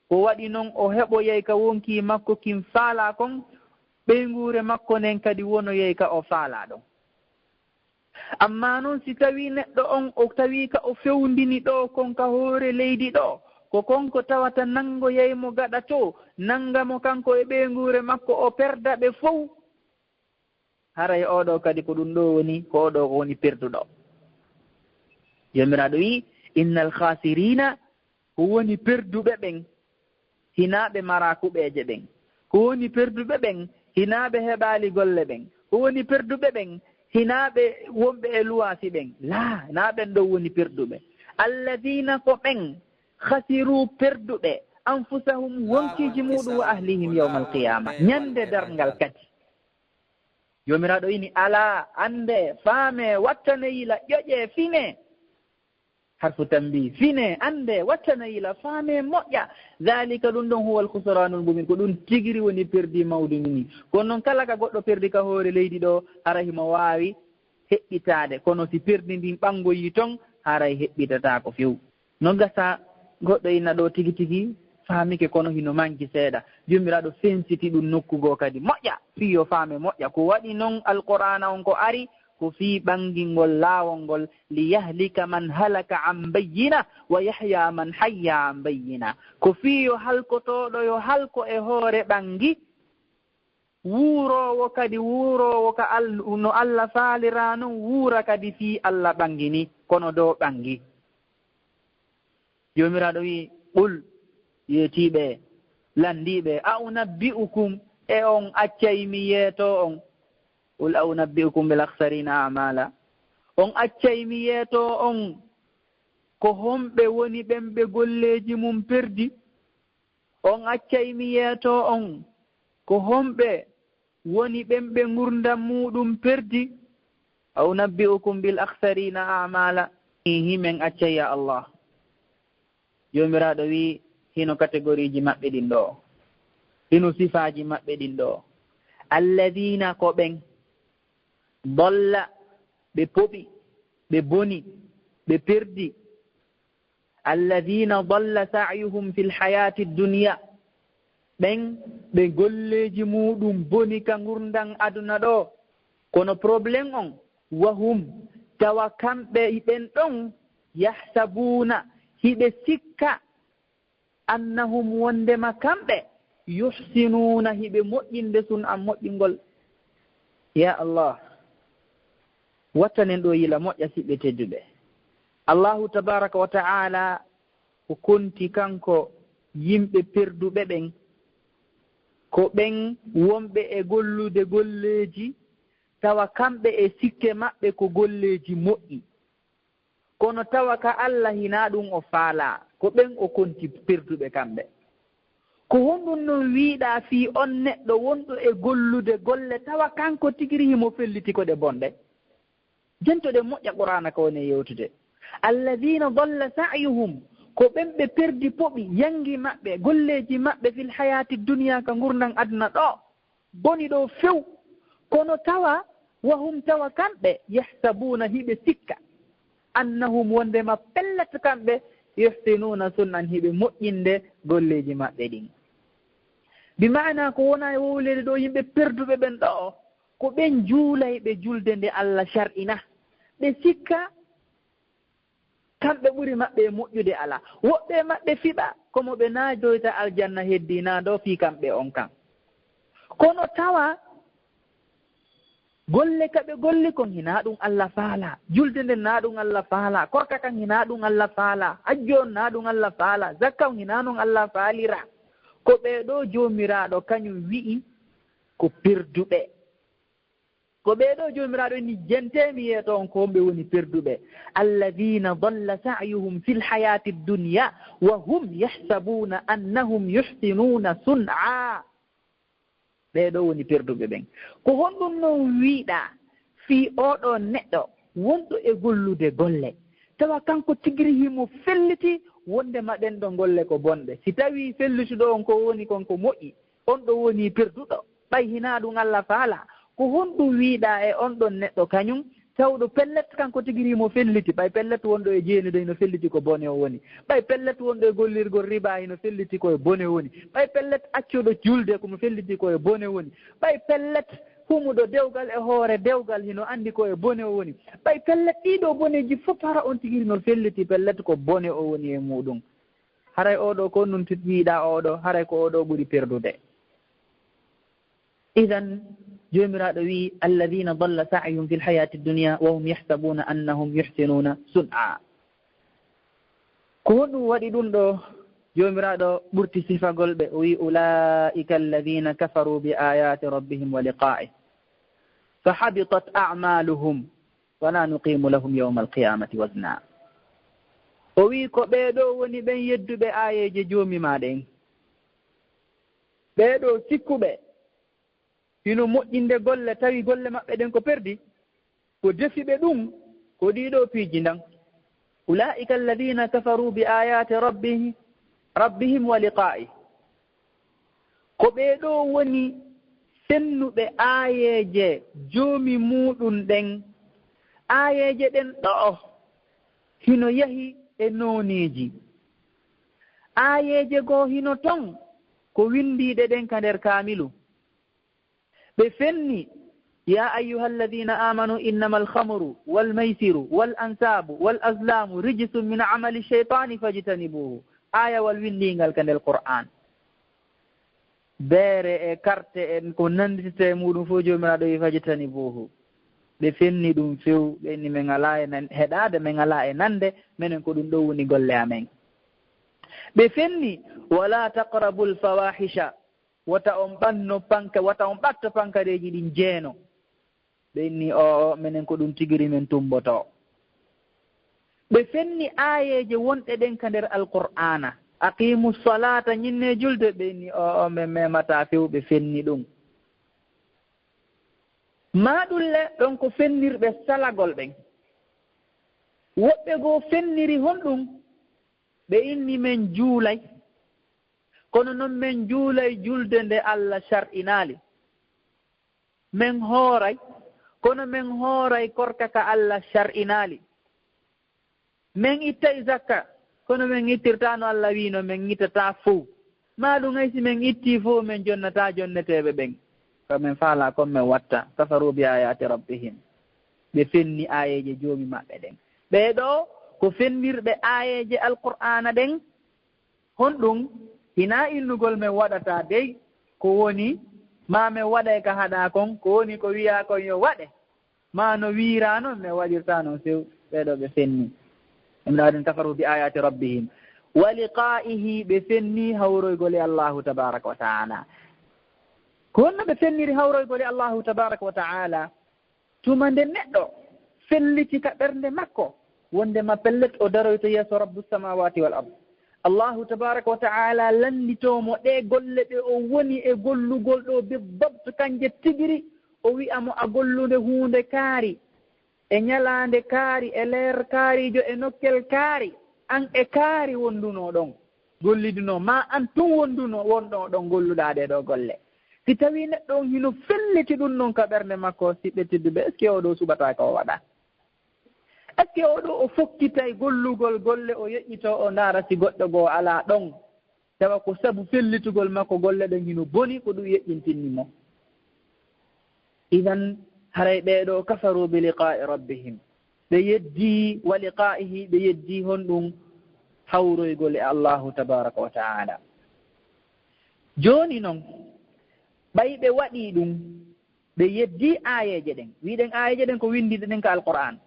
Ko waɗi non o heɓoyay ka wonkii makko kin faalaa kon, ɓeynguure makko nden kadi wonoyay ka o faalaa ɗon. Ammaa non, si tawii neɗɗo on o tawii ka o fewndini ɗoo kon ka hoore leydi ɗoo, ko kon ko tawata nangoyay mo gaɗa too, nanga mo kanko e ɓeynguure makko, o perda ɓe fow. Haray oo ɗoo kadi ko ɗun ɗoo woni, ko oo ɗoo ko woni perduɗo. Joomiraaɗo wi'i, "Innal khasirina", ko woni perduɓe ɓen, hinaa ɓe maraa kuɓeeje ɓen. Ko woni perduɓe ɓen, hinaa ɓe heɓaali golle ɓen. Ko woni perduɓe ɓen, hinaa ɓe wonɓe e luwaasi ɓen. Laa, hinaa ɓen ɗon woni perduɓe. Alladina ko ɓen, khasiru perduɓe, anfusahum wonkiiji muɗum wa ahlihim yawmal qiyama, ñande darngal kadi. Joomiraaɗo ini, ala, annde, faame, wattane yila, ƴoƴe, fine. Harfu tambi, fine, annde, wattane yila, faame, moƴƴa. Dhalika, ɗum ɗon, huwa alkhusranul mubin, ko ɗum tigiri woni perdi mawdu mini. Kono noon kala ka goɗɗo perdi ka hoore leydi ɗo, hara himo waawi heɓɓitaade. Kono si perdi ndin ɓanngoyii ton, haray heɓɓitataako few. No gasa goɗɗo ina ɗo tigi tigi faamike, kono hino manki seeɗa. Joomiraaɗo fensiti ɗum nokku goo kadi moƴƴa, fii yo faame moƴƴa. Ko waɗi noon Alqur'aana on ko ari, ko fii ɓangingol laawol ngol, li yahlika man halaka an bayyina, wa yahya man hayya an bayyina. Ko fii yo halkotooɗo yo halko e hoore ɓangi, wuuroowo kadi, wuuroowo ka Al-, no Alla faaliraa non, wuura kadi fii Alla ɓangi ni, kono dow ɓangi. Joomiraaɗo wi'i, "Qul", yeetiiɓe, lanndiiɓe, "A unabbi'ukum", e on accay mi yeetoo on? "Qul a unabbi'ukum bil akhsarina a'mala", on accay mi yeetoo on ko homɓe woni ɓen ɓe golleeji mum perdi? On accay mi yeetoo on ko homɓe woni ɓen ɓe ngurndan muuɗum perdi? "A unabbi'ukum bil akhsarina a'mala", ihi, men accay, ya Allah. Joomiraaɗo wi'i, hino kategoriiji maɓɓe ɗin ɗoo, hino sifaaji maɓɓe ɗin ɗoo. Alladina, ko ɓen, dolla, ɓe poɓi, ɓe boni, ɓe perdi. Alladina dalla sa'yuhum fil hayati dunya, ɓen ɓe golleeji muuɗum boni ka ngurndan aduna ɗoo. Kono problème on, wahum, tawa kamɓe ɓen ɗon, yahsabuuna, hiɓe sikka, annahum, wondema kamɓe, yuhsinuuna, hiɓe moƴƴinde, sun'an, moƴƴingol. Ya Allah, wattanen ɗoo yila moƴƴa, siɓɓe tedduɓe. Allahu tabaraka wa ta'ala ko konti kanko yimɓe perduɓe ɓen, ko ɓen wonɓe e gollude golleeji, tawa kamɓe e sikke maɓɓe ko golleeji moƴƴi. Kono tawa ka Alla hinaa ɗum o faalaa, ko ɓen o konti perduɓe kamɓe. Ko honɗum non wiiɗaa fii on neɗɗo wonɗo e gollude golle, tawa kanko tigiri himo felliti ko ɗe bonɗe? Jantoɗen moƴƴa Qur'aana ka woni e yewtude. Alladina dalla sa'yuhum, ko ɓen ɓe perdi poɓi, yangi maɓɓe, golleeji maɓɓe, fil hayati dunya, ka ngurndan aduna ɗoo. Boni ɗoo few, kono tawa, wahum, tawa kamɓe, yahsabuuna, hiɓe sikka, annahum, wondema pellet kamɓe, yuhsinuuna sun'an, hiɓe moƴƴinde golleeji maɓɓe ɗin. Bi maana ko wona e wowleede ɗoo yimɓe perduɓe ɓen ɗoo, ko ɓen juulayɓe julde nde Alla shar'ina, ɓe sikka kamɓe ɓuri maɓɓe e moƴƴude alaa. Woɓɓe e maɓɓe fiɓa, ko mo ɓe naajoyta aljanna heddii naa ɗoo fii kamɓe on kan. Kono tawa golle ka ɓe golli kon hinaa ɗum Alla faalaa, julde nden naa ɗum Alla faalaa, korka kan hinaa ɗum Alla faalaa, hajju on naa ɗum Alla faalaa, zakka on hinaa non Alla faalira. Ko ɓee ɗoo Joomiraaɗo kañum wi'i ko perduɓe. Ko ɓee ɗoo Joomiraaɗo inni, jentee mi yeeto on ko homɓe woni perduɓe. Alladina dalla sa'yuhum fil hayati dunya wa hum yahsabuna annahum yuhsinuna sun'a. Ɓee ɗoo woni perduɓe ɓen. Ko honɗum non wiiɗaa fii oo ɗoo neɗɗo wonɗo e gollude golle, tawa kanko tigiri himo felliti wondema ɗen ɗoo golle ko bonɗe? Si tawii fellituɗo on ko woni kon ko moƴƴi, on ɗoo woni perduɗo, ɓay hinaa ɗum Alla faalaa. Ko honɗum wiiɗaa e on ɗon neɗɗo kañum, tawɗo pellet kanko tigiri himo felliti, ɓay pellet wonɗo e jeenude hino felliti ko bone o woni, ɓay pellet wonɗo e gollirgol riba hino felliti ko e bone woni, ɓay pellet accuɗo julde ko mo felliti ko e bone woni, ɓay pellet humuɗo dewgal e hoore dewgal hino anndi ko e bone o woni, ɓay pellet ɗii ɗoo boneeji fof hara on tigiri no felliti pellet ko bone o woni e muɗum. Haray oo ɗoo ko nun tit-, wiiɗaa oo ɗoo, haray ko oo ɗoo ɓuri perdude. Idan, Joomiraaɗo wi'i, "Alladina dalla sa'yuhum fil hayati dunya wa hum yahsabuna annahum yuhsinuna sun'a." Ko honɗum waɗi ɗum ɗoo? Joomiraaɗo ɓurti sifagol ɓe, o wi'i, "Ulaika alladina kafaru bi ayati rabbihim wa liqa'ih, fa habitat a'maluhum, wa la nuqimu lahum yawmal qiyamati wazna." O wi'i, ko ɓee ɗoo woni ɓen yedduɓe aayeeje Joomi maa ɗen. Ɓee ɗoo sikkuɓe hino moƴƴinde golle, tawi golle maɓɓe ɗen ko perdi, ko defi ɓe ɗum, ko ɗii ɗoo piiji ndan. Ulaa'ika alladhiina kafaruu bi aayaati rabbihim, rabbihim wa liqaa'ih. Ko ɓee ɗoo woni fennuɓe aayeeje Joomi muuɗum ɗen. Aayeeje ɗen ɗo'o hino yahi e nooneeji. Aayeeje goo hino ton ko winndiiɗe ɗen ka nder kaamilu. Ɓe fenni, yaa ayyuhal ladhiina aamanuu innamal khamru wal maysiru wal ansaabu wal azlaamu rijsun min amali shaytaani fajtanibuuhu. Aayawal winndiingal ka nder Qur'aan. Beere e karte en ko nannditete e muuɗum fof, Joomiraaɗo wi'i, "Fajtanibuuhu." Ɓe fenni ɗum few, ɓe inni, "Men alaa e nan-, heɗaade, men alaa e nande, menen ko ɗum ɗoo woni golle amen." Ɓe fenni, "Walaa taqrabul fawaahisha." Wota on ɓanno panka-, wota on ɓatto pankareeji ɗin jeeno. Ɓe inni, "Oo, menen ko ɗum tigiri men tumboto." Ɓe fenni aayeeje wonɗe ɗen ka nder Alqur'aana. "Aqiimu salaata, ñinnee julde." Ɓe inni, "Oo, men memataa few." Ɓe fenni ɗum. Maa ɗum le, ɗon ko fennirɓe salagol ɓen. Woɓɓe goo fenniri honɗum? Ɓe inni, "Men juulay, kono non men juulay julde nde Alla shar'inaali. Men hooray, kono men hooray korka ka Alla shar'inaali. Men ittay zakka, kono men ittirtaa no Alla wiino, men ittataa fow. Maa ɗum hay si men ittii fow, men jonnataa jonneteeɓe ɓen. Ko men faalaa kon men watta." Kafaruu bi aayaati rabbihim. Ɓe fenni aayeeje Joomi maɓɓe ɗen. Ɓee ɗoo ko fennirɓe aayeeje Alqur'aana ɗen. Honɗum? Hinaa innugol men waɗataa dey, ko woni, maa men waɗay ka haɗaa kon, ko woni ko wi'aa kon yo waɗe, maa no wi'iraa non men waɗirtaa non few. Ɓee ɗoo ɓe fenni. Ɗum ɗaɗum, "Kafaruu bi aayaati rabbihim wa liqaa'ihi," ɓe fenni hawroygol e Allaahu tabaaraka wa ta'aala. Ko honno ɓe fenniri hawroygol e Allaahu tabaaraka wa ta'aala? Tuma nde neɗɗo felliti ka ɓernde makko, wondema pellet o daroyto yeeso Rabbu samaawaati wal ard, Allaahu tabaaraka wa ta'aala lannditoo mo ɗee golle ɗe o woni e gollugol ɗoo, be dabt kanje tigiri, o wi'a mo, "A gollude huunde kaari, e ñalaande kaari, e leer kaariijo, e nokkel kaari, an e kaari wondunoo ɗon, gollidunoo, maa an tun wondunoo, wonɗo ɗon golluɗaa ɗee ɗoo golle." Si tawii neɗɗo on hino felliti ɗum non ka ɓernde makko, siɓɓe tedduɓe, est-ce que oo ɗoo suɓataa ka o waɗa? Est-ce que oo ɗoo o fokkitay gollugol golle, o yeƴƴitoo, o ndaara si goɗɗo goo alaa ɗon? Tawa ko sabu fellitugol makko golle ɗen hino boni, ko ɗum yeƴƴintinni mo. Idan, haray ɓee ɗoo kafaruu bi liqaa'i rabbihim. Ɓe yeddii wa liqaa'ihi, ɓe yeddii honɗum? Hawroygol e Allaahu tabaaraka wa ta'aala. Jooni non, ɓay ɓe waɗii ɗum, ɓe yeddii aayeeje ɗen. Wi'ɗen aayeeje ɗen ko winndiiɗe ɗen ka Alqur'aan.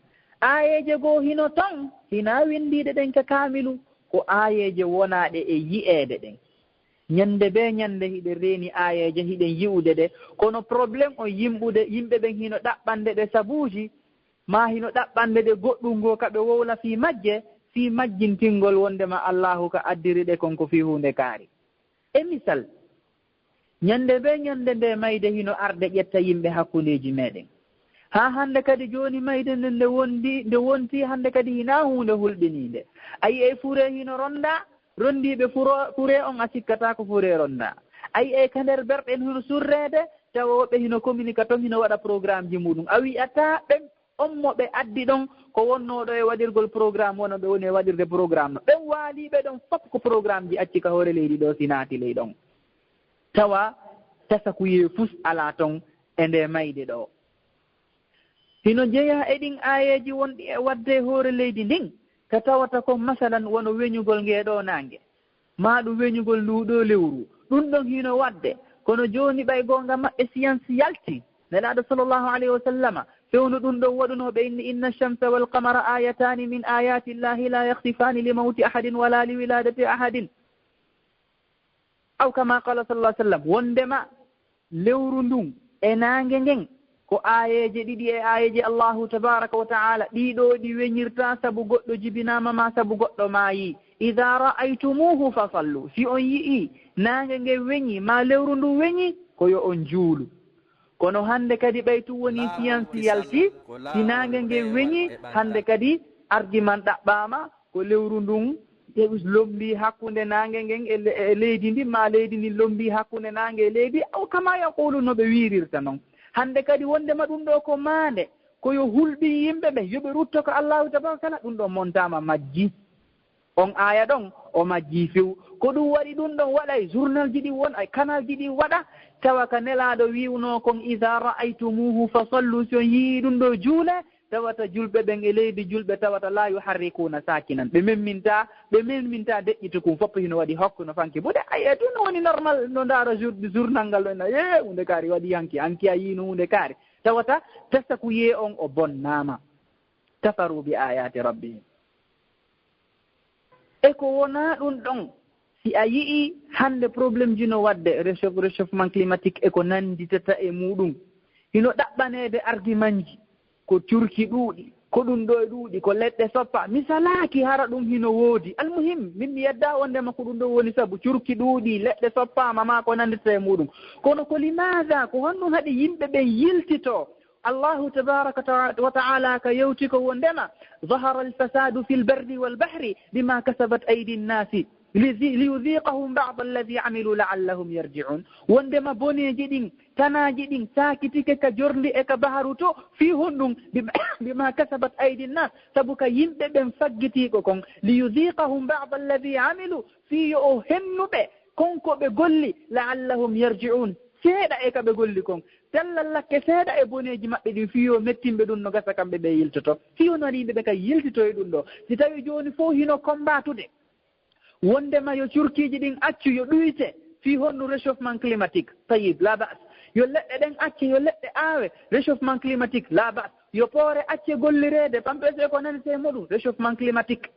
Aayeeje goo hino ton, hinaa winndiiɗe ɗen ka kaamilu, ko aayeeje wonaaɗe e yi'eede ɗen. Ñannde bee ñannde hiɗen reeni aayeeje, hiɗen yi'ude ɗe, kono problème on yimɓude, yimɓe ɓen hino ɗaɓɓande ɗe sabuuji, maa hino ɗaɓɓande ɗe goɗɗum goo ka ɓe wowla fii majje, fii majjintingol wondema Allaahu ka addiri ɗe kon ko fii huunde kaari. E misal, ñannde bee ñannde nde mayde hino arde ƴetta yimɓe hakkundeeji meɗen. Haa hannde kadi jooni mayde nden nde wondi, nde wonti hannde kadi hinaa huunde hulɓiniinde. A yi'ay fure hino ronda, rondiiɓe furo-, fure on a sikkataa ko fure ronda. A yi'ay ka nder berɗe hino surreede, tawa woɓɓe hino communique ton, hino waɗa programmeji muɗum. A wi'ataa ɓen on mo ɓe addi ɗon ko wonnoo ɗo e waɗirgol programme, wona ɓe woni e waɗirde programme no. Ɓen waaliiɓe ɗon fop ko programmeji acci ka hoore leydi ɗo, si naati ley ɗon. Tawa tasakuyee fus alaa ton e nde mayde ɗo. Hino jeyaa e ɗin aayeeji wonɗi e waɗde e hoore leydi ndin, ka tawata ko, masalan, wano weñugol ngee ɗoo naange, maa ɗum weñugol nduu ɗoo lewru. Ɗum ɗon hino waɗde, kono jooni ɓay goonga maɓɓe siyansi yalti. Nelaaɗo sallallahu alayhi wa sallama fewnu ɗum ɗon, waɗunoo ɓe inni, "Inna shamsa wal qamara ayatani min ayati llahi la yakhsifaani li mawti ahadin wala li wiladati ahadin." Aw kama qala sallallahu alaihi wasallam, wondema lewru ndun e naange ngen Ko aayeeje ɗiɗi e aayeeje Allahu tabaraka wa ta'ala, ɗiɗo ɗi weñirta sabu goɗɗo jibinaama ma sabu goɗɗo maayi. Idha ra'aytumuhu fasallu. Si on yi'i naange nge weñi ma lewru ndu weñi, ko yo on juulu. Kono hannde kadi ɓay tun woni siyansi yalti, si naange nge weñi, hannde kadi argument ɗaɓɓaama, ko lewru ndun e lombi hakkunde naange ngen e le-, e leydi ndin, ma leydi ndin lombi hakkunde naange e leydi, aw kama yaqulu, no ɓe wiirirta non. Hannde kadi wondema ɗum ɗo ko maande, ko yo hulɓin yimɓe ɓe, yo ɓe rutto ka Allahu tabaraka wa ta'ala, ɗum ɗo montaama majji. On aaya ɗon, o majji few. Ko ɗum waɗi ɗum ɗon waɗa e journalji ɗin won, e kanalji ɗin waɗa, tawa ka Nelaaɗo wi'unoo kon, "Idha ra'aytumuhu fasallu", si on yi'i ɗum ɗo juule, tawata julɓe ɓen e leydi julɓe, tawata la yuharrikuuna saakinan. Ɓe memminta, ɓe memminta deƴƴitukun, fof hino waɗi hokku no fanki. Buɗe, ay, e ɗum no woni normal, no ndaara jour-, journal ngal ɗo, ena, "Ee, huunde kaari waɗi hanki, hanki a yi'ino huunde kaari." Tawata tasakuyee on o bonnaama. Kafaru bi ayati rabbihim. E ko wonaa ɗum ɗon, si a yi'i hannde problème ji no waɗde, réchauff-, réchauffement climatique e ko nannditata e muɗum, hino ɗaɓɓaneede argumentji, ko curki ɗuuɗi, ko ɗum ɗo e ɗuuɗi, ko leɗɗe soppa. Mi salaaki hara ɗum hino woodi. Almuhim, min mi yedda wondema ko ɗum ɗo woni sabu curki ɗuuɗi, leɗɗe soppaama ma ko nannditata e muɗum. Kono ko limaada, ko honɗum haɗi yimɓe ɓen yiltito? Allahu tabaraka ta-, wa ta'ala ka yewti ko wondema, "Zahara al-fasadu fil barri wal bahri bima kasabat aydi nnasi, lizi-, liyudhiqahum ba'da alladhi amilu la'allahum yarji'un." Wondema boneeji ɗin, tanaaji ɗin, saakitike ka jorndi e ka baharu to, fii honɗum? Bima, bima kasabat aydi nnas, sabu ka yimɓe ɓen faggitiiko kon, "liyudhiqahum ba'da alladhi amilu", fii yo o hennu ɓe kon ko ɓe golli, "la'allahum yarji'un", seeɗa e ka ɓe golli kon. Tellal lakke seeɗa e boneeji maɓɓe ɗin, fii yo mettinɓe ɗum no gasa kamɓe ɓe yiltoto. Fii hono waɗi yimɓe ɓe ka yiltito e ɗum ɗo. Si tawi jooni fof hino kombaatude wondema yo curkiiji ɗin accu, yo ɗuyte, fii honno réchauffement climatique, tayyib, la ba's. Yo leɗɗe ɗen acce, yo leɗɗe aawe, réchauffement climatique, la ba's. Yo poore acce gollireede, pampese ko nani sey muɗum, réchauffement climatique.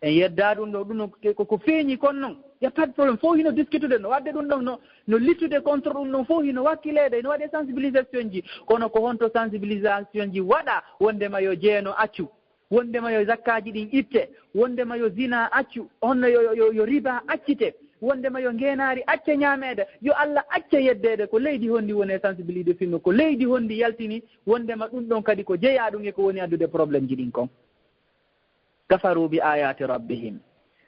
En yedda ɗum ɗo, ɗum no, ko, ko feeñi kon non. Y a pas de problème. Fof hino discutude, no waɗde ɗum ɗon, no, no littude contre ɗum ɗon, fof hino wakkileede, hino waɗe sensibilisation ji. Kono ko honto sensibilisation ji waɗa wondema yo jeeno accu, wondema yo zakkaaji ɗin itte, wondema yo zina accu, honno yo, yo, yo, yo riba accite, wondema yo ngeenaari acce ñaameede, yo Alla acce yeddeede? Ko leydi honndi woni e sensibilisation ɗo finno? Ko leydi honndi yaltini wondema ɗum ɗon kadi ko jeyaa ɗum e ko woni addude problème ji ɗin kon? Kafaru bi ayati rabbihim.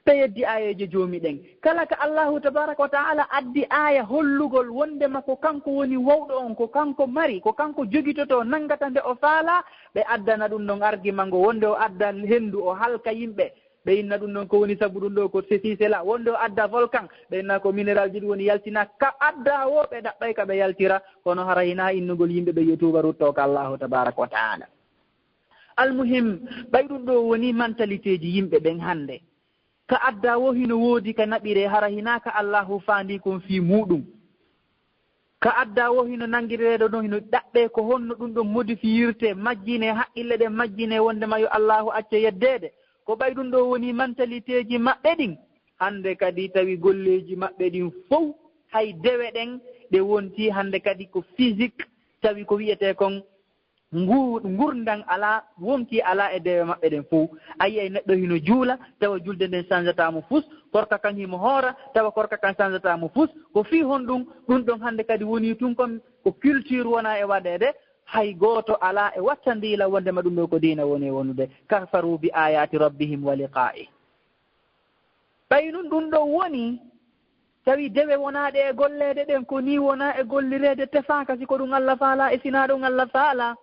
Ɓe yeddi aayeeje Joomi ɗen. Kala ka Allahu tabaraka wa ta'ala addi aaya hollugol wondema ko kanko woni wowɗo on, ko kanko mari, ko kanko jogitoto, nangata nde o faala, ɓe addana ɗum ɗon argument ngo, wonde o adda henndu, o halka yimɓe. Ɓe inna ɗum ɗon ko woni sabu ɗum ɗo ko ceci, cela, wonde o adda volcan, ɓe inna ko minéral ji ɗum woni yaltina, ka adda wo ɓe ɗaɓɓay ka ɓe yaltira, kono hara hinaa innugol yimɓe ɓe yo tuuba rutto ka Allahu tabaraka wa ta'ala. Almuhim, ɓay ɗum ɗo woni mentalité ji yimɓe ɓen hannde. Ka adda wo hino woodi ka naɓiree, hara hinaa ka Allahu faandi kon fii muuɗum. Ka adda wo hino nanngireede ɗon, hino ɗaɓɓee ko honno ɗum ɗon modifiyirtee, majjinee, haqqille ɗen majjinee, wondema yo Allahu acce yeddeede. Ko ɓay ɗum ɗo woni mentalité ji maɓɓe ɗin. Hannde kadi tawi golleeji maɓɓe ɗin fow, hay dewe ɗen ɗe wonti hannde kadi ko physique, tawi ko wi'etee kon ngu-, ngurndan alaa, wonkii alaa e dewe maɓɓe ɗen fow. A yi'ay neɗɗo hino juula, tawa julde nden sanjataa mo fus, korka kan himo hoora, tawa korka kan sanjataa mo fus. Ko fii honɗum? Ɗum ɗon hannde kadi wonii tun kon ko culture wonaa e waɗeede, hay gooto alaa e wattandiila wondema ɗum ɗo ko diina woni e wonude. Kafaru bi ayati rabbihim wa liqa'i. Ɓay nun ɗum ɗo woni, tawi dewe wonaaɗe e golleede ɗen, ko nii wonaa e gollireede, tefaaka si ko ɗum Alla faalaa e sinaa ɗum Alla faalaa.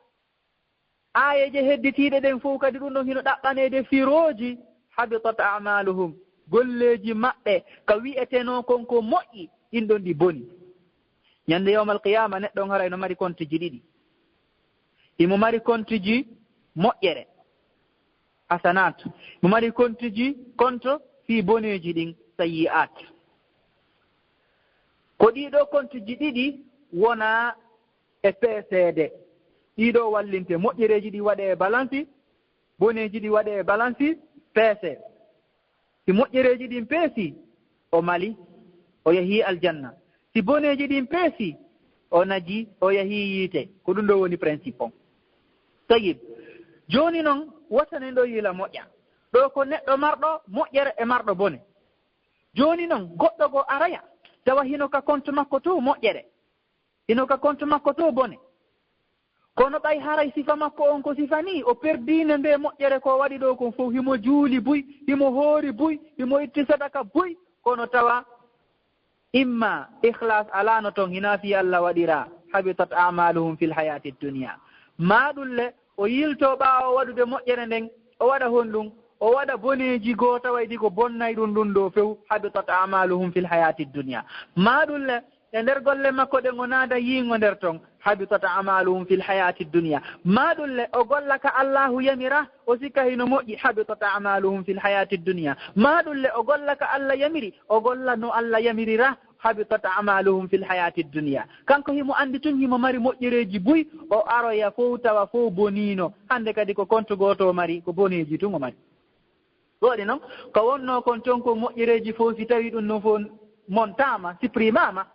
Aayeeje hedditiiɗe ɗen fow kadi ɗum ɗon hino ɗaɓɓaneede firooji, habitat a'maluhum, golleeji maɓɓe ka wi'etenoo kon ko moƴƴi, ɗin ɗon ɗi boni. Ñande yawmal qiyaama, neɗɗo on haray no mari konteji ɗiɗi. Himo mari konteji moƴƴere, hasanat. Himo mari konteji konto fii boneeji ɗin, sayyi'at. Ko ɗii ɗoo konteji ɗiɗi wona e peeseede. Ɗii ɗoo wallinte, moƴƴereeji ɗi waɗee e balansi, boneeji ɗi waɗee e balansi, peese. Si moƴƴereeji ɗin peesi, o mali, o yahii aljanna. Si boneeji ɗin peesi, o naji, o yahii yiite. Ko ɗum ɗo woni principe on. Tayib. Jooni noon, wota ne ɗo yila moƴƴa. Ɗo ko neɗɗo marɗo moƴƴere e marɗo bone. Jooni noon, goɗɗo goo araya, tawa hino ka compte makko to moƴƴere. Hino ka compte makko to bone. Kono ɓay haray sifa makko on ko sifa nii, o perdiino nde moƴƴere ko waɗi ɗo kon fow, himo juuli buy, himo hoori buy, himo itti sadaka buy, kono tawa imma ikhlas alaano ton, hinaa fii Alla waɗiraa, habitat a'maluhum fil hayati dunya. Maa ɗum le, o yiltoo ɓaawo waɗude moƴƴere nden, o waɗa honɗum? O waɗa boneeji goo tawa ɗi ko bonnay ɗum ɗum ɗo few, habitat a'maluhum fil hayati dunya. Maa ɗum le, e nder golle makko ɗen o naada yiingo nder ton, habitat a'maluhum fil hayati dunya. Maa ɗum le, o golla ka Allahu yamira, o sikka hino moƴƴi, habitat a'maluhum fil hayati dunya. Maa ɗum le, o golla ka Alla yamiri, o golla no Alla yamirira, habitat a'maluhum fil hayati dunya. Kanko himo andi tun himo mari moƴƴereeji buy, o aroya fow tawa fow boniino. Hande kadi ko compte gooto o mari, ko boneeji tun o mari. Ko waɗi noon, ko wonnoo kon ton ko moƴƴereeji fof, si tawii ɗum noon fof montaama, sippirimaama,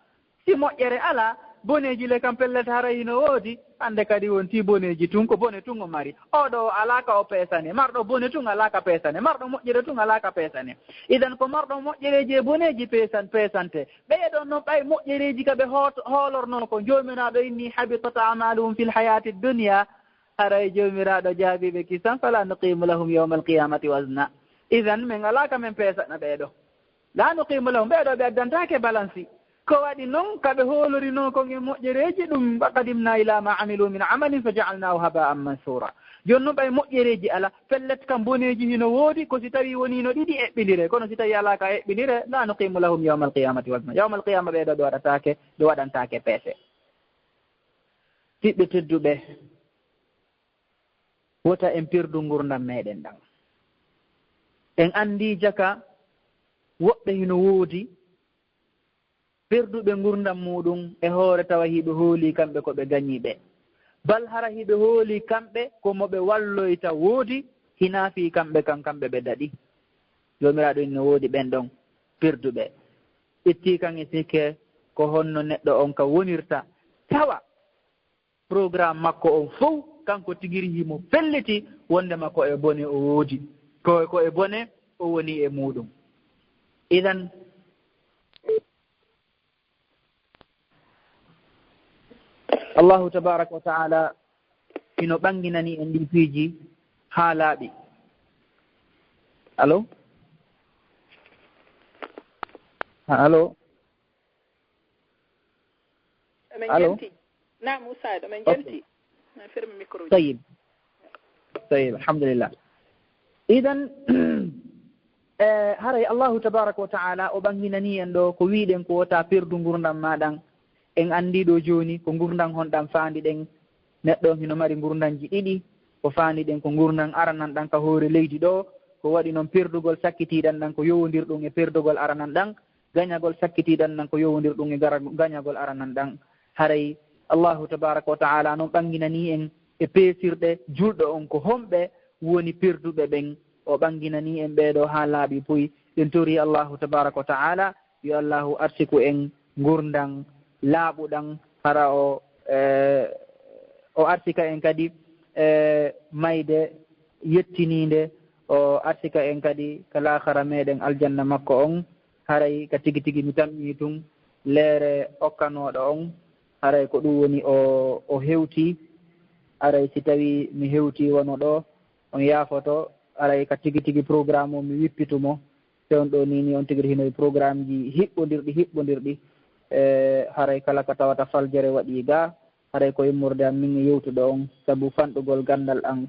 si moƴƴere alaa, boneeji le kam pellet haray hino woodi, hannde kadi wontii boneeji tun, ko bone tun o mari. Oo ɗoo o alaa ka o peesane, marɗo bone tun alaa ka peesane, marɗo moƴƴere tun alaa ka peesane. Idan ko marɗo moƴƴereeji e boneeji peesan-, peesante. Ɓee ɗoon noon ɓay moƴƴereeji ka ɓe hoot-, hoolornoo ko Joomiraaɗo inni, habitat a'maluhum fil hayati dunya, haray Joomiraaɗo jaabii ɓe kisan, fala nuqimu lahum yawmal qiyamati wazna. Idan, men alaa ka men peesana ɓee ɗoo. La nuqimu lahum, ɓee ɗoo ɓe addantaake balansi. Ko waɗi noon, ka ɓe hoolorinoo kon e moƴƴereeji, ɗum, wa qadimna ila ma amilu min amalin fa ja'alnahu haba'an mansura. Jooni noon, ɓay moƴƴereeji alaa, pellet kam boneeji hino woodi, ko si tawii woniino ɗiɗi eɓɓindire. Kono si tawii alaa ka eɓɓindire, la nuqimu lahum yawmal qiyamati wazna. Yawmal qiyama ɓee ɗoo ɓe waɗataake, ɓe waɗantaake peese. Siɓɓe tedduɓe, wota en perdu ngurndan meɗen ɗan. En anndi jaka woɓɓe hino woodi perduɓe ngurndan muɗum e hoore tawa hiɓe hooli kamɓe ko ɓe gañiiɓe. Bal hara hiɓe hooli kamɓe ko mo ɓe walloyta woodi, hinaa fii kamɓe kan kamɓe ɓe daɗi. Joomiraaɗo ino woodi ɓen ɗon perduɓe. Ittii kan e sikke ko honno neɗɗo on ka wonirta tawa programme makko on fow, kanko tigiri himo felliti wondema ko e bone o woodi, ko, ko e bone o woni e muɗum. Idan, Allahu tabaraka wa ta'ala hino ɓanginani en ɗi piiji haa laaɓi. Allo? Allo? Emin Allo? Jenti. Naam, Usaid, emin Ok. Jenti. Na fermi micro ji. Tayyib. Tayyib, alhamdulillah. Idan, eh, haray Allahu tabaraka wa ta'ala o ɓanginani en ɗo ko wiɗen ko wota perdu ngurndam ma ɗan. En anndi ɗo jooni ko ngurndam honɗam faandi ɗen. Neɗɗo on hino mari ngurndanji ɗiɗi. Ko faandi ɗen ko ngurndam aranan ɗan ka hoore leydi ɗo. Ko waɗi non perdugol sakkitiiɗan ɗan ko yowondirɗum e perdugol aranan ɗan. Gañagol sakkitiiɗan ɗan ko yowondirɗum e gara-, gañagol aranan ɗan. Haray Allahu tabaraka wa ta'ala non ɓanginani en e peesirɗe julɗo on ko homɓe woni perduɓe ɓen. O ɓanginani en ɓee ɗoo haa laaɓi puy. Ɗen tori Allahu tabaraka wa ta'ala, yo Allahu arsiku en ngurndan laaɓuɗan, hara o, eh, o arsika en kadi, eh, mayde yettiniinde, o arsika en kadi ka laakara meɗen aljanna makko on. Haray ka tigi tigi mi tamƴii tun leere okkanooɗo on, haray ko ɗum woni o, o hewtii. Haray si tawii mi hewtii wano ɗo, on yaafoto, haray ka tigi tigi programme o mi wippitu mo. Se on ɗo ni, ni on tigi hino e programme ji hiɓɓondirɗi, hiɓɓondirɗi. E, haray kala ka tawata faljere waɗii ga, haray ko immorde am min e yewtuɗo on, sabu fanɗugol ganndal an,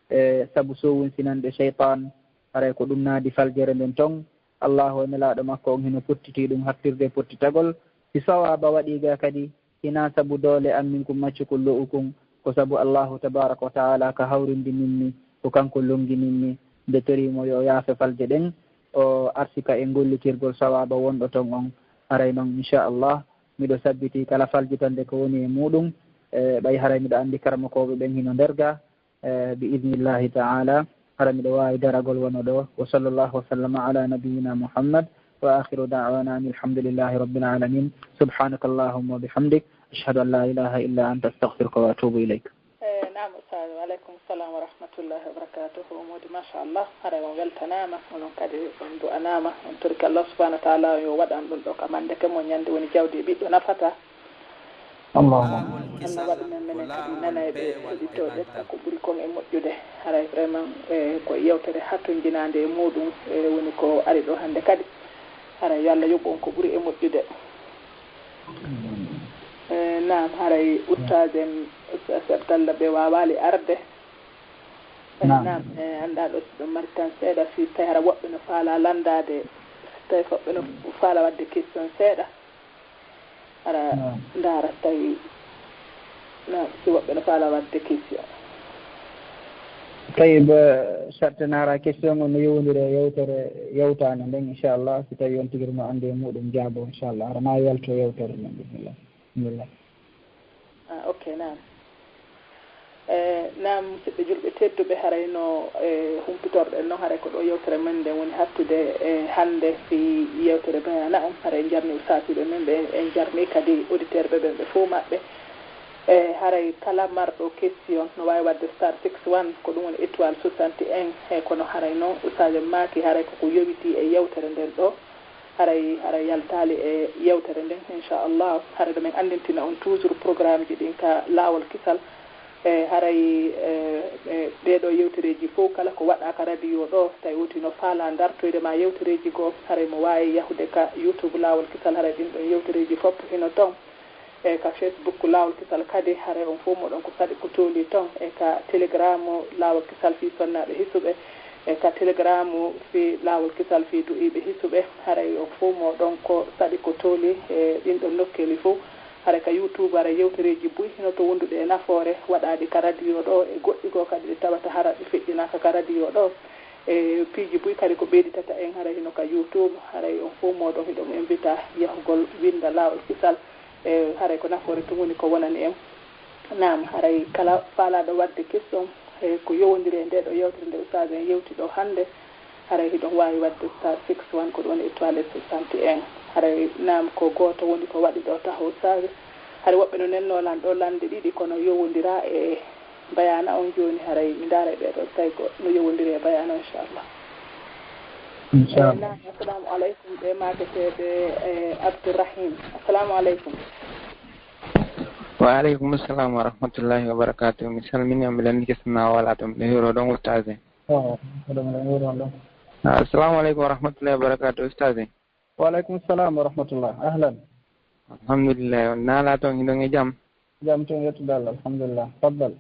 e, sabu sowunsinande seytaan, haray ko ɗum naadi faljere nden ton. Allahu e Nelaaɗo makko on hino pottitii ɗum hattirde pottitagol. Si sawaaba waɗii ga kadi, hinaa sabu doole an min kun maccu kun lo'u kun, ko sabu Allahu tabaraka wa ta'ala ka hawrindi min mi, ko kanko longinin mi. Nde tori mo yo o yaafe falje ɗen, o arsika en gollitirgol sawaaba wonɗo ton on. Haray non, inchallah, miɗo sabbiti kala faljitande ko woni e muɗum, e ɓay haray miɗo anndi karamokooɓe ɓen hino nder ga, e, bi idnillahi ta'ala, hara miɗo waawi daragol wano ɗo. Wa sallallahu wa sallama ala nabiyyina Muhammad, wa akhiru da'wana anil hamdulillahi rabbil alamin. Subhanaka Allahumma wa bihamdik. أشهد أن لا إله إلا أنت، أستغفرك وأتوب إليك. Eh, naam, Ustaaz, wa aleykum salam wa rahmatullahi wa barakatuhu. Moodi, machallah, haray on weltanaama, onon kadi on du'anaama, on torike Allah subhanahu wa taala yo waɗan ɗum ɗo ka mande ke mo ñande woni jawdi e ɓiɗɗo nafata. Allahumma. Allah waɗu men menen kadi nanayɓe heɗitooɓe ka ko ɓuri kon e moƴƴude. Haray vraiment, eh, ko yewtere hattonjinaande e muɗum, eh, woni ko ari ɗo hannde kadi. Haray yo Allah yoɓu on ko ɓuri e moƴƴude. Eh, naam, haray ustaaz en, ustaaz Abdallah ɓe waawaali arde. Eh, naam. Naam, eh, anndaa ɗo si ɗum mari tan seeɗa, si tawi hara woɓɓe no faalaa lanndaade, si tawi woɓɓe no faalaa waɗde question seeɗa. Hara ndaara tawi, naam, si woɓɓe no faalaa waɗde question. Tawi ba sartinaara question on no yowondiri e yewtere yewtaande nden, inchallah, si tawi on tigi no anndi e muɗum jaabo, inchallah, hara ma yalto yewtere nden, bismillah. Bismillah. Ah, ok, naam. Eh, naam, musidɓe julɓe tedduɓe, haray no, eh, humpitorɗen non, haray ko ɗo yewtere men nden woni hattude, eh, hannde fii yewtere Bayana on. Haray en jarni ustaasiiɓe men ɓe, en jarni kadi auditeur ɓe ɓen ɓe fow maɓɓe. Eh, haray kala marɗo question no waawi waɗde star six one, ko ɗum woni étoile soixante et un. He kono haray non ustaas en maaki, haray koko yowitii e yewtere nden ɗo. Haray, haray yaltaali e yewtere nden, inchallah. Haray ɗo men anndintina on toujours programme ji ɗin ka Laawol Kisal. E haray, e, e, ɗee ɗoo yewtereeji fow kala ko waɗaa ka radio ɗo, tawi woti no faalaa dartoyde ma yewtereeji goo, haray mo waawi yahude ka YouTube Laawol Kisal, haray ɗin ɗon yewtereeji fow hino ton. E ka Facebook Laawol Kisal kadi, haray on fow moɗon ko saɗi ko tooli ton. E ka Telegram Laawol Kisal fii sonnaaɓe hisuɓe, e ka Telegram fii Laawol Kisal fii du'iiɓe hisuɓe, haray on fow moɗon ko saɗi ko tooli e ɗin ɗon nokkeeli fow. Haray ka YouTube, haray yewtereeji buy hino to wonduɗi e nafoore, waɗaaɗi ka radio ɗo e goɗɗi goo kadi ɗi tawata hara ɗi feƴƴinaaka ka radio ɗo. E piiji buy kadi ko ɓeyditata en haray hino ka YouTube, haray on fow moɗon hiɗon invita yahugol winnda Laawol Kisal. E haray ko nafoore tun woni ko wonani en. Naam, haray kala faalaaɗo waɗde question, e ko yowondiri e ndee ɗoo yewtere nde ustaas en yewti ɗo hannde, haray hiɗon waawi waɗde star six one, ko ɗum woni étoile soixante et un. Haray naam, ko gooto woni ko waɗi ɗo taho ustaas. Haray woɓɓe no nenno lan ɗo lande ɗiɗi, kono yowondira e Bayana on jooni, haray mi ndaara e ɓee ɗoo tawi ko no yowondiri e Bayana, inchallah. Inchallah. Eh, naam, assalamu aleykum, ɓe maaketeeɓe, eh, Abdourahim. Assalamu aleykum. Wa aleykum salam wa rahmatullahi wa barakatuh. Mi salmini on, mi landike sona wala to, miɗo hiwro ɗon ustaas en. Oh, oɗon, miɗo hiwro on ɗon. Ah, assalamu aleykum wa rahmatullahi wa barakatuh, ustaas en. Wa aleykum salam wa rahmatullah. Ahlan. Alhamdulillah. On naalaa ton, hiɗon e jam? Jam ton, yettude Allah. Alhamdulillah. Faddal.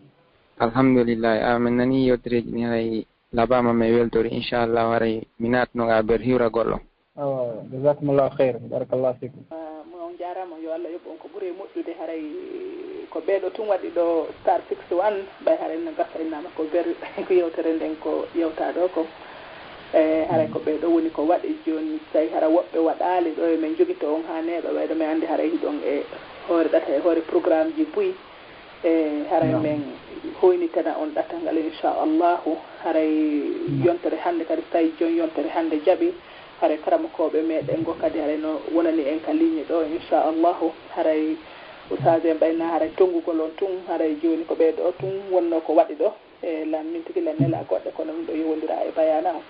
Alhamdulillah. Ah, min nani yewtereeji ɗin, haray labaama, mi weltori. Inchallah, haray mi naatno ga ber hiwragol on. Awa, jazakumullahu khairan. Barakallahu fikum. Ah, mo on jaaraama, yo Allah yoɓ on ko ɓuri e moƴƴude. Haray ko ɓee ɗoo tun waɗi ɗo star six one, ɓay haray no gasa innaama ko ber ko yewtere nden ko yewtaa ɗo ko. E haray ko ɓee ɗoo woni ko waɗi jooni, tawi hara woɓɓe waɗaali ɗo, e men jogito on haa neeɓa, ɓay ɗo men anndi haray hiɗon e hoore ɗata, e hoore programme ji buy. E haray men hoynitana on ɗatal ngal, inchallahu. Haray yontere hannde kadi, so tawi jon yontere hannde jaɓi, haray karamokooɓe meɗen ngo kadi haray no wonani en ka ligne ɗo, inchallahu. Haray ustaas en ɓay na haray tonngugol on tun, haray jooni ko ɓee ɗoo tun wonno ko waɗi ɗo. E lan min tigi lan nela goɗɗe, kono min ɗo yowondira e Bayana on.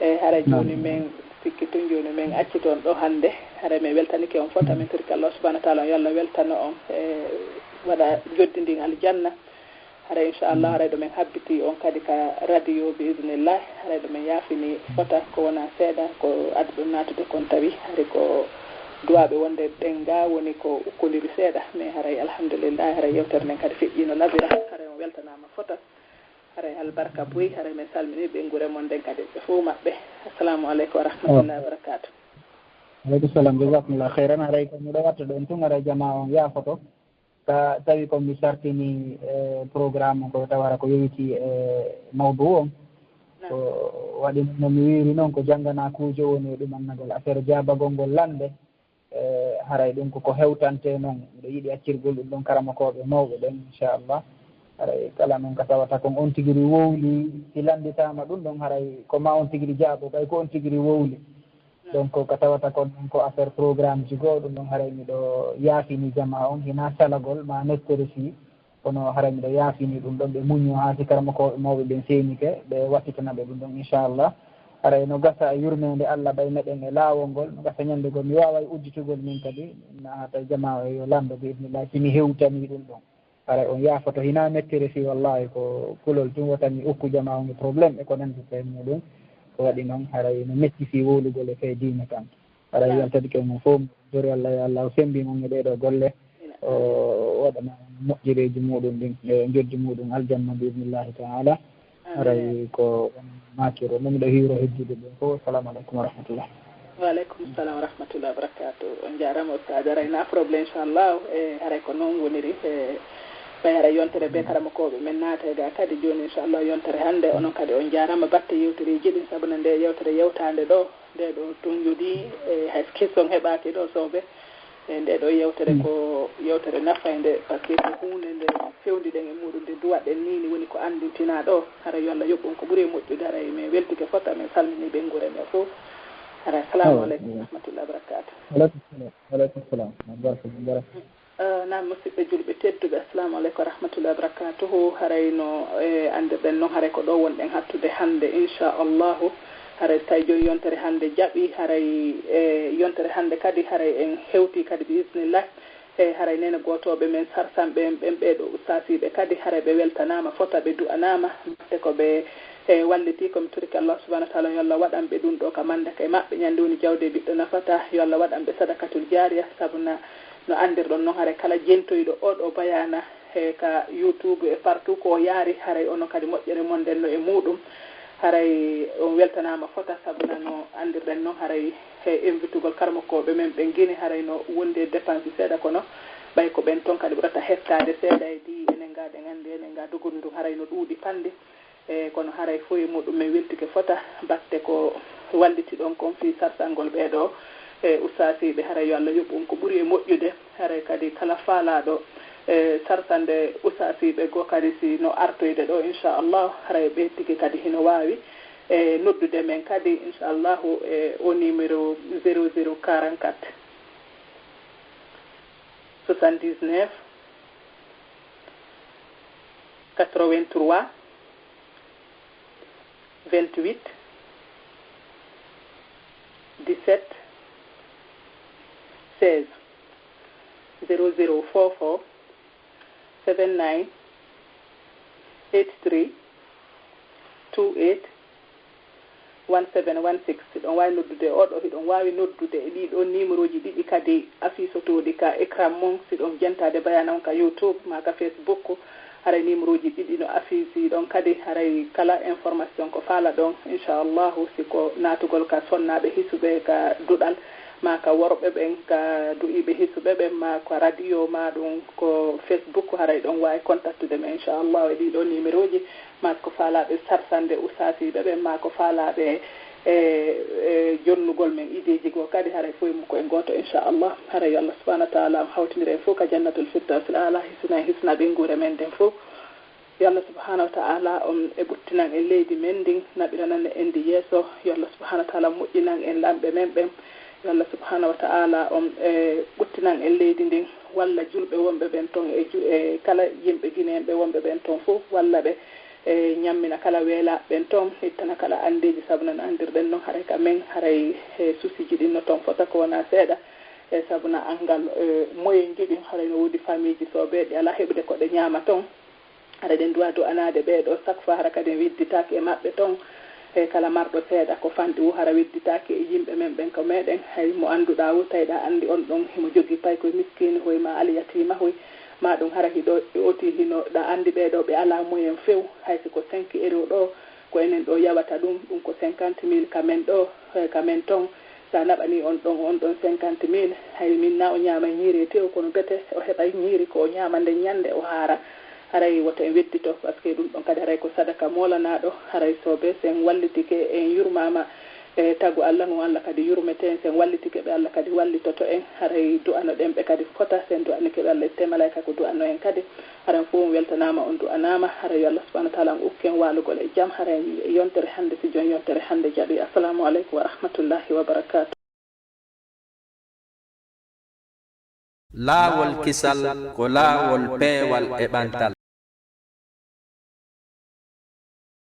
E haray jooni men sikki tun, jooni men acci ton ɗo hannde. Haray men weltanike on fota, min torike Allah subhanahu wa taala on yo Allah weltano on, e waɗa joddi ndin aljanna. Haray inchallah, haray ɗo men habbiti on kadi ka radio bi idnillah, haray ɗo men yaafini fota ko wona seeɗa, ko addi ɗum naatude kon tawi hari ko duwaaɓe wonde ɗen ga woni ko ukkondiri seeɗa, mais haray alhamdulillah, haray yewtere nden kadi feƴƴino labira, haray on weltanaama fota. Haray albarka buy, haray men salmini ɓeynguure mon nden kadi ɓe fow maɓɓe. Assalamu aleykum wa rahmatullahi wa barakatuh. Aleykum salam, jazakumullah khairan. Haray ko miɗo watta ɗon tun, haray jama on yaafoto. Ka tawi ko mi sartini, eh, programme ko tawara ko yowiti e mawdu on. Ko waɗi no mi wiiri noon, ko janngana kuujo woni e ɗum annagol affaire jaabagol ngol lande. E, haray ɗum koko hewtante noon. Miɗo yiɗi accirgol ɗum ɗon karamokooɓe mawɓe ɓen, inchallah. Haray kala noon ka tawata kon on tigiri wowli, si lannditaama ɗum ɗon, haray ko ma on tigiri jaabo, ɓay ko on tigiri wowli. Donc, ko tawata kon ɗon ko affaire programme ji goo, ɗum ɗon haray miɗo yaafini jamaa on, hinaa salagol ma mettere fii, kono haray miɗo yaafini ɗum ɗon, ɓe muññoo haa si karamokooɓe mawɓe ɓen seenike, ɓe wattitana ɓe ɗum ɗon, inchallah. Haray no gasa yurmeende Allah ɓay meɗen e laawol ngol, no gasa ñande goo mi waaway udditugol min kadi, na tawi jamaa o yo lanndo bi idnillahi, si mi hewtanii ɗum ɗon. Haray on yaafoto, hinaa mettere fii, wallahi, ko kulol tun, wota mi okku jamaa on e problème e ko nanndi e muɗum. Ko waɗi non, haray no metti fii wowlugol e fee diine kan. Haray yaltadike mon fow, jori Allah, yo Allah o semmbin on e ɗee ɗoo golle, o waɗana moƴƴereeji muɗum ɗin, e njoddi muɗum aljanna, bi idnillahi ta'ala. Haray ko on maakiro, no miɗo hiiro heddiiɓe ɓen fow. Assalamu aleykum wa rahmatullah. Wa aleykum salam wa rahmatullah wa barakatuh. On jaaraama, Ustaad. Haray na problème, inchallah. E haray ko noon woniri. E ɓay haray yontere bee karamokooɓe men naata e gaa kadi jooni, inchallah, yontere hannde. Onon kadi on jaaraama batte yewtereeji ɗin, sabu na nde yewtere yewtaande ɗoo, nde ɗoo tun yoni, e hay question heɓaaki ɗoo, soobe. E nde ɗoo yewtere ko yewtere nafaynde, par ce que ko huunde nde fewndiɗen e muɗum, nde duwaɗen nii, ni woni ko anndintinaa ɗoo. Haray yo Allah yoɓ on ko ɓuri e moƴƴude. Haray min weltike fota, min salmini ɓeynguure men fow. Haray, assalamu aleykum wa rahmatullahi wa barakatuh. Aleykum salam. Aleykum salam. Barka, barka. Eh, naam, musidɓe julɓe tedduɓe, assalamu aleykum wa rahmatullahi wa barakatuhu. Haray no, eh, anndirɗen non, haray ko ɗoo wonɗen hattude hannde, inchallahu. Haray so tawi jooni yontere hannde jaɓi, haray, eh, yontere hannde kadi, haray en hewti kadi bi isnillah. E haray neene gootooɓe men sarsanɓe en ɓen, ɓee ɗoo ustaasiiɓe kadi, haray ɓe weltanaama fota, ɓe du'anaama, batte ko ɓe, e, wallitii, ko mi torike Allah subhanahu wa taala, yo Allah waɗan ɓe ɗum ɗoo ka manndaka e maɓɓe, ñande woni jawdi e ɓiɗɗo nafata, yo Allah waɗan ɓe sadakatul jaariya, sabu na, no anndirɗon non, haray kala jentoyɗo oo ɗoo bayaana, e ka YouTube e partout ko o yaari, haray onon kadi moƴƴere mon nden no e muɗum, haray on weltanaama fota, sabu na no anndirɗen non, haray e invitugol karamokooɓe men ɓen Gine, haray no wondi e dépense seeɗa, kono ɓay ko ɓen ton kadi ɓurata hettaade seeɗa e di enen ga, ɗen anndi enen ga dogori ndun, haray no ɗuuɗi panndi. E kono haray fof e muɗum men weltike fota, batte ko wallitiɗon kon fii sarsangol ɓee ɗoo e ustaasiiɓe, haray yo Allah yoɓ on ko ɓuri e moƴƴude. Haray kadi kala faalaaɗo, e, sarsande ustaasiiɓe goo kadi si no artoyde ɗoo, inchallah, haray ɓe tigi kadi hino waawi, e, noddude men kadi, inchallahu, e o numéro zéro zéro quarante-quatre, soixante-dix-neuf, quatre-vingt-trois, vingt-huit, dix-sept, seize, zéro zéro four four seven nine eight three two eight one seven one six. Hiɗon waawi noddude e oo ɗoo, hiɗon waawi noddude e ɗii ɗoo numéroji ɗiɗi kadi afisotooɗi ka écran mon. Si ɗon jentaade bayaana on ka YouTube maa ka Facebook, haray numéroji ɗiɗi no afisi ɗon kadi. Haray kala information ko faalaɗon, inchallahu, si ko naatugol ka sonnaaɓe hisuɓe ka duɗal, maa ka worɓe ɓen, ka du'iiɓe hisuɓe ɓen, maa ka radio, maa ɗum ko Facebook, haray ɗon waawi kontaktude men, inchallahu, e ɗii ɗoo numéroji, maa ko faalaaɓe sarsande ustaasiiɓe ɓen, maa ko faalaaɓe e, e jonnugol men ideeji goo kadi, haray fof e mum ko en gooto, inchallah. Haray yo Allah subhanahu wa taala hawtindira en fof ka jannatul firdawsil aala, hisina en, hisina ɓeynguure men nden fof. Yo Allah subhanahu wa taala on e ɓuttinan en leydi men ndin, naɓiranan en ndi yeeso. Yo Allah subhanahu wa taala moƴƴinan en lamɓe men ɓen. Yo Allah subhanahu wa taala on e ɓuttinan en leydi ndin, walla julɓe wonɓe ɓen ton e ju-, e kala yimɓe Gine en ɓe wonɓe ɓen ton fof, walla ɓe e ñammina kala weelaaɓe ɓen ton, ittana kala anndeeji, sabu non anndirɗen non haray ka men, haray e susiji ɗin no ton fota ko wonaa seeɗa, e sabu na anngal, e moyenji ɗin, haray no woodi famiiji soobe ɗi alaa heɓude ko ɗe ñaama ton. Hara eɗen du'a du'anaade ɓee ɗoo, chaque fois hara kadi en wedditaaki e maɓɓe ton. E kala marɗo seeɗa ko fanɗi woo, hara wedditaaki e yimɓe men ɓen ko meɗen. Hay mo annduɗaa woo, tawi ɗa anndi on ɗon himo jogii paykoy miskiini hoy, maa alyatiima hoy, maa ɗum hara hiɗo oti hino ɗa anndi ɓee ɗoo ɓe alaa moyen few, hay si ko cinq euros ɗoo, ko enen ɗoo yawata ɗum, ɗum ko cinquante mille ka men ɗoo, e ka men ton. So a naɓanii on ɗon, on ɗon cinquante mille, hay min na o ñaamay ñiiri e tew, kono bete o heɓay ñiiri ko o ñaama nden ñannde, o haara. Haray woto en weddito, par ce que ɗum ɗon kadi haray ko sadaka moolanaaɗo. Haray soobe, si en wallitike, en yurmaama e tagu Allah, no Allah kadi yurmete en. Si en wallitike ɓe, Allah kadi wallitoto en. Haray du'anoɗen ɓe kadi fota, si en du'anike ɓe, Allah itte malaika ko du'anno en kadi. Haray fof on weltanaama, on du'anaama. Haray yo Allah subhanahu wa taala on ukku en waalugol e jam. Haray yontere hannde, si jooni yontere hannde jaɓi. Assalamu aleykum wa rahmatullahi wa barakatuh. Laawol kisal ko laawol peewal e ɓantal.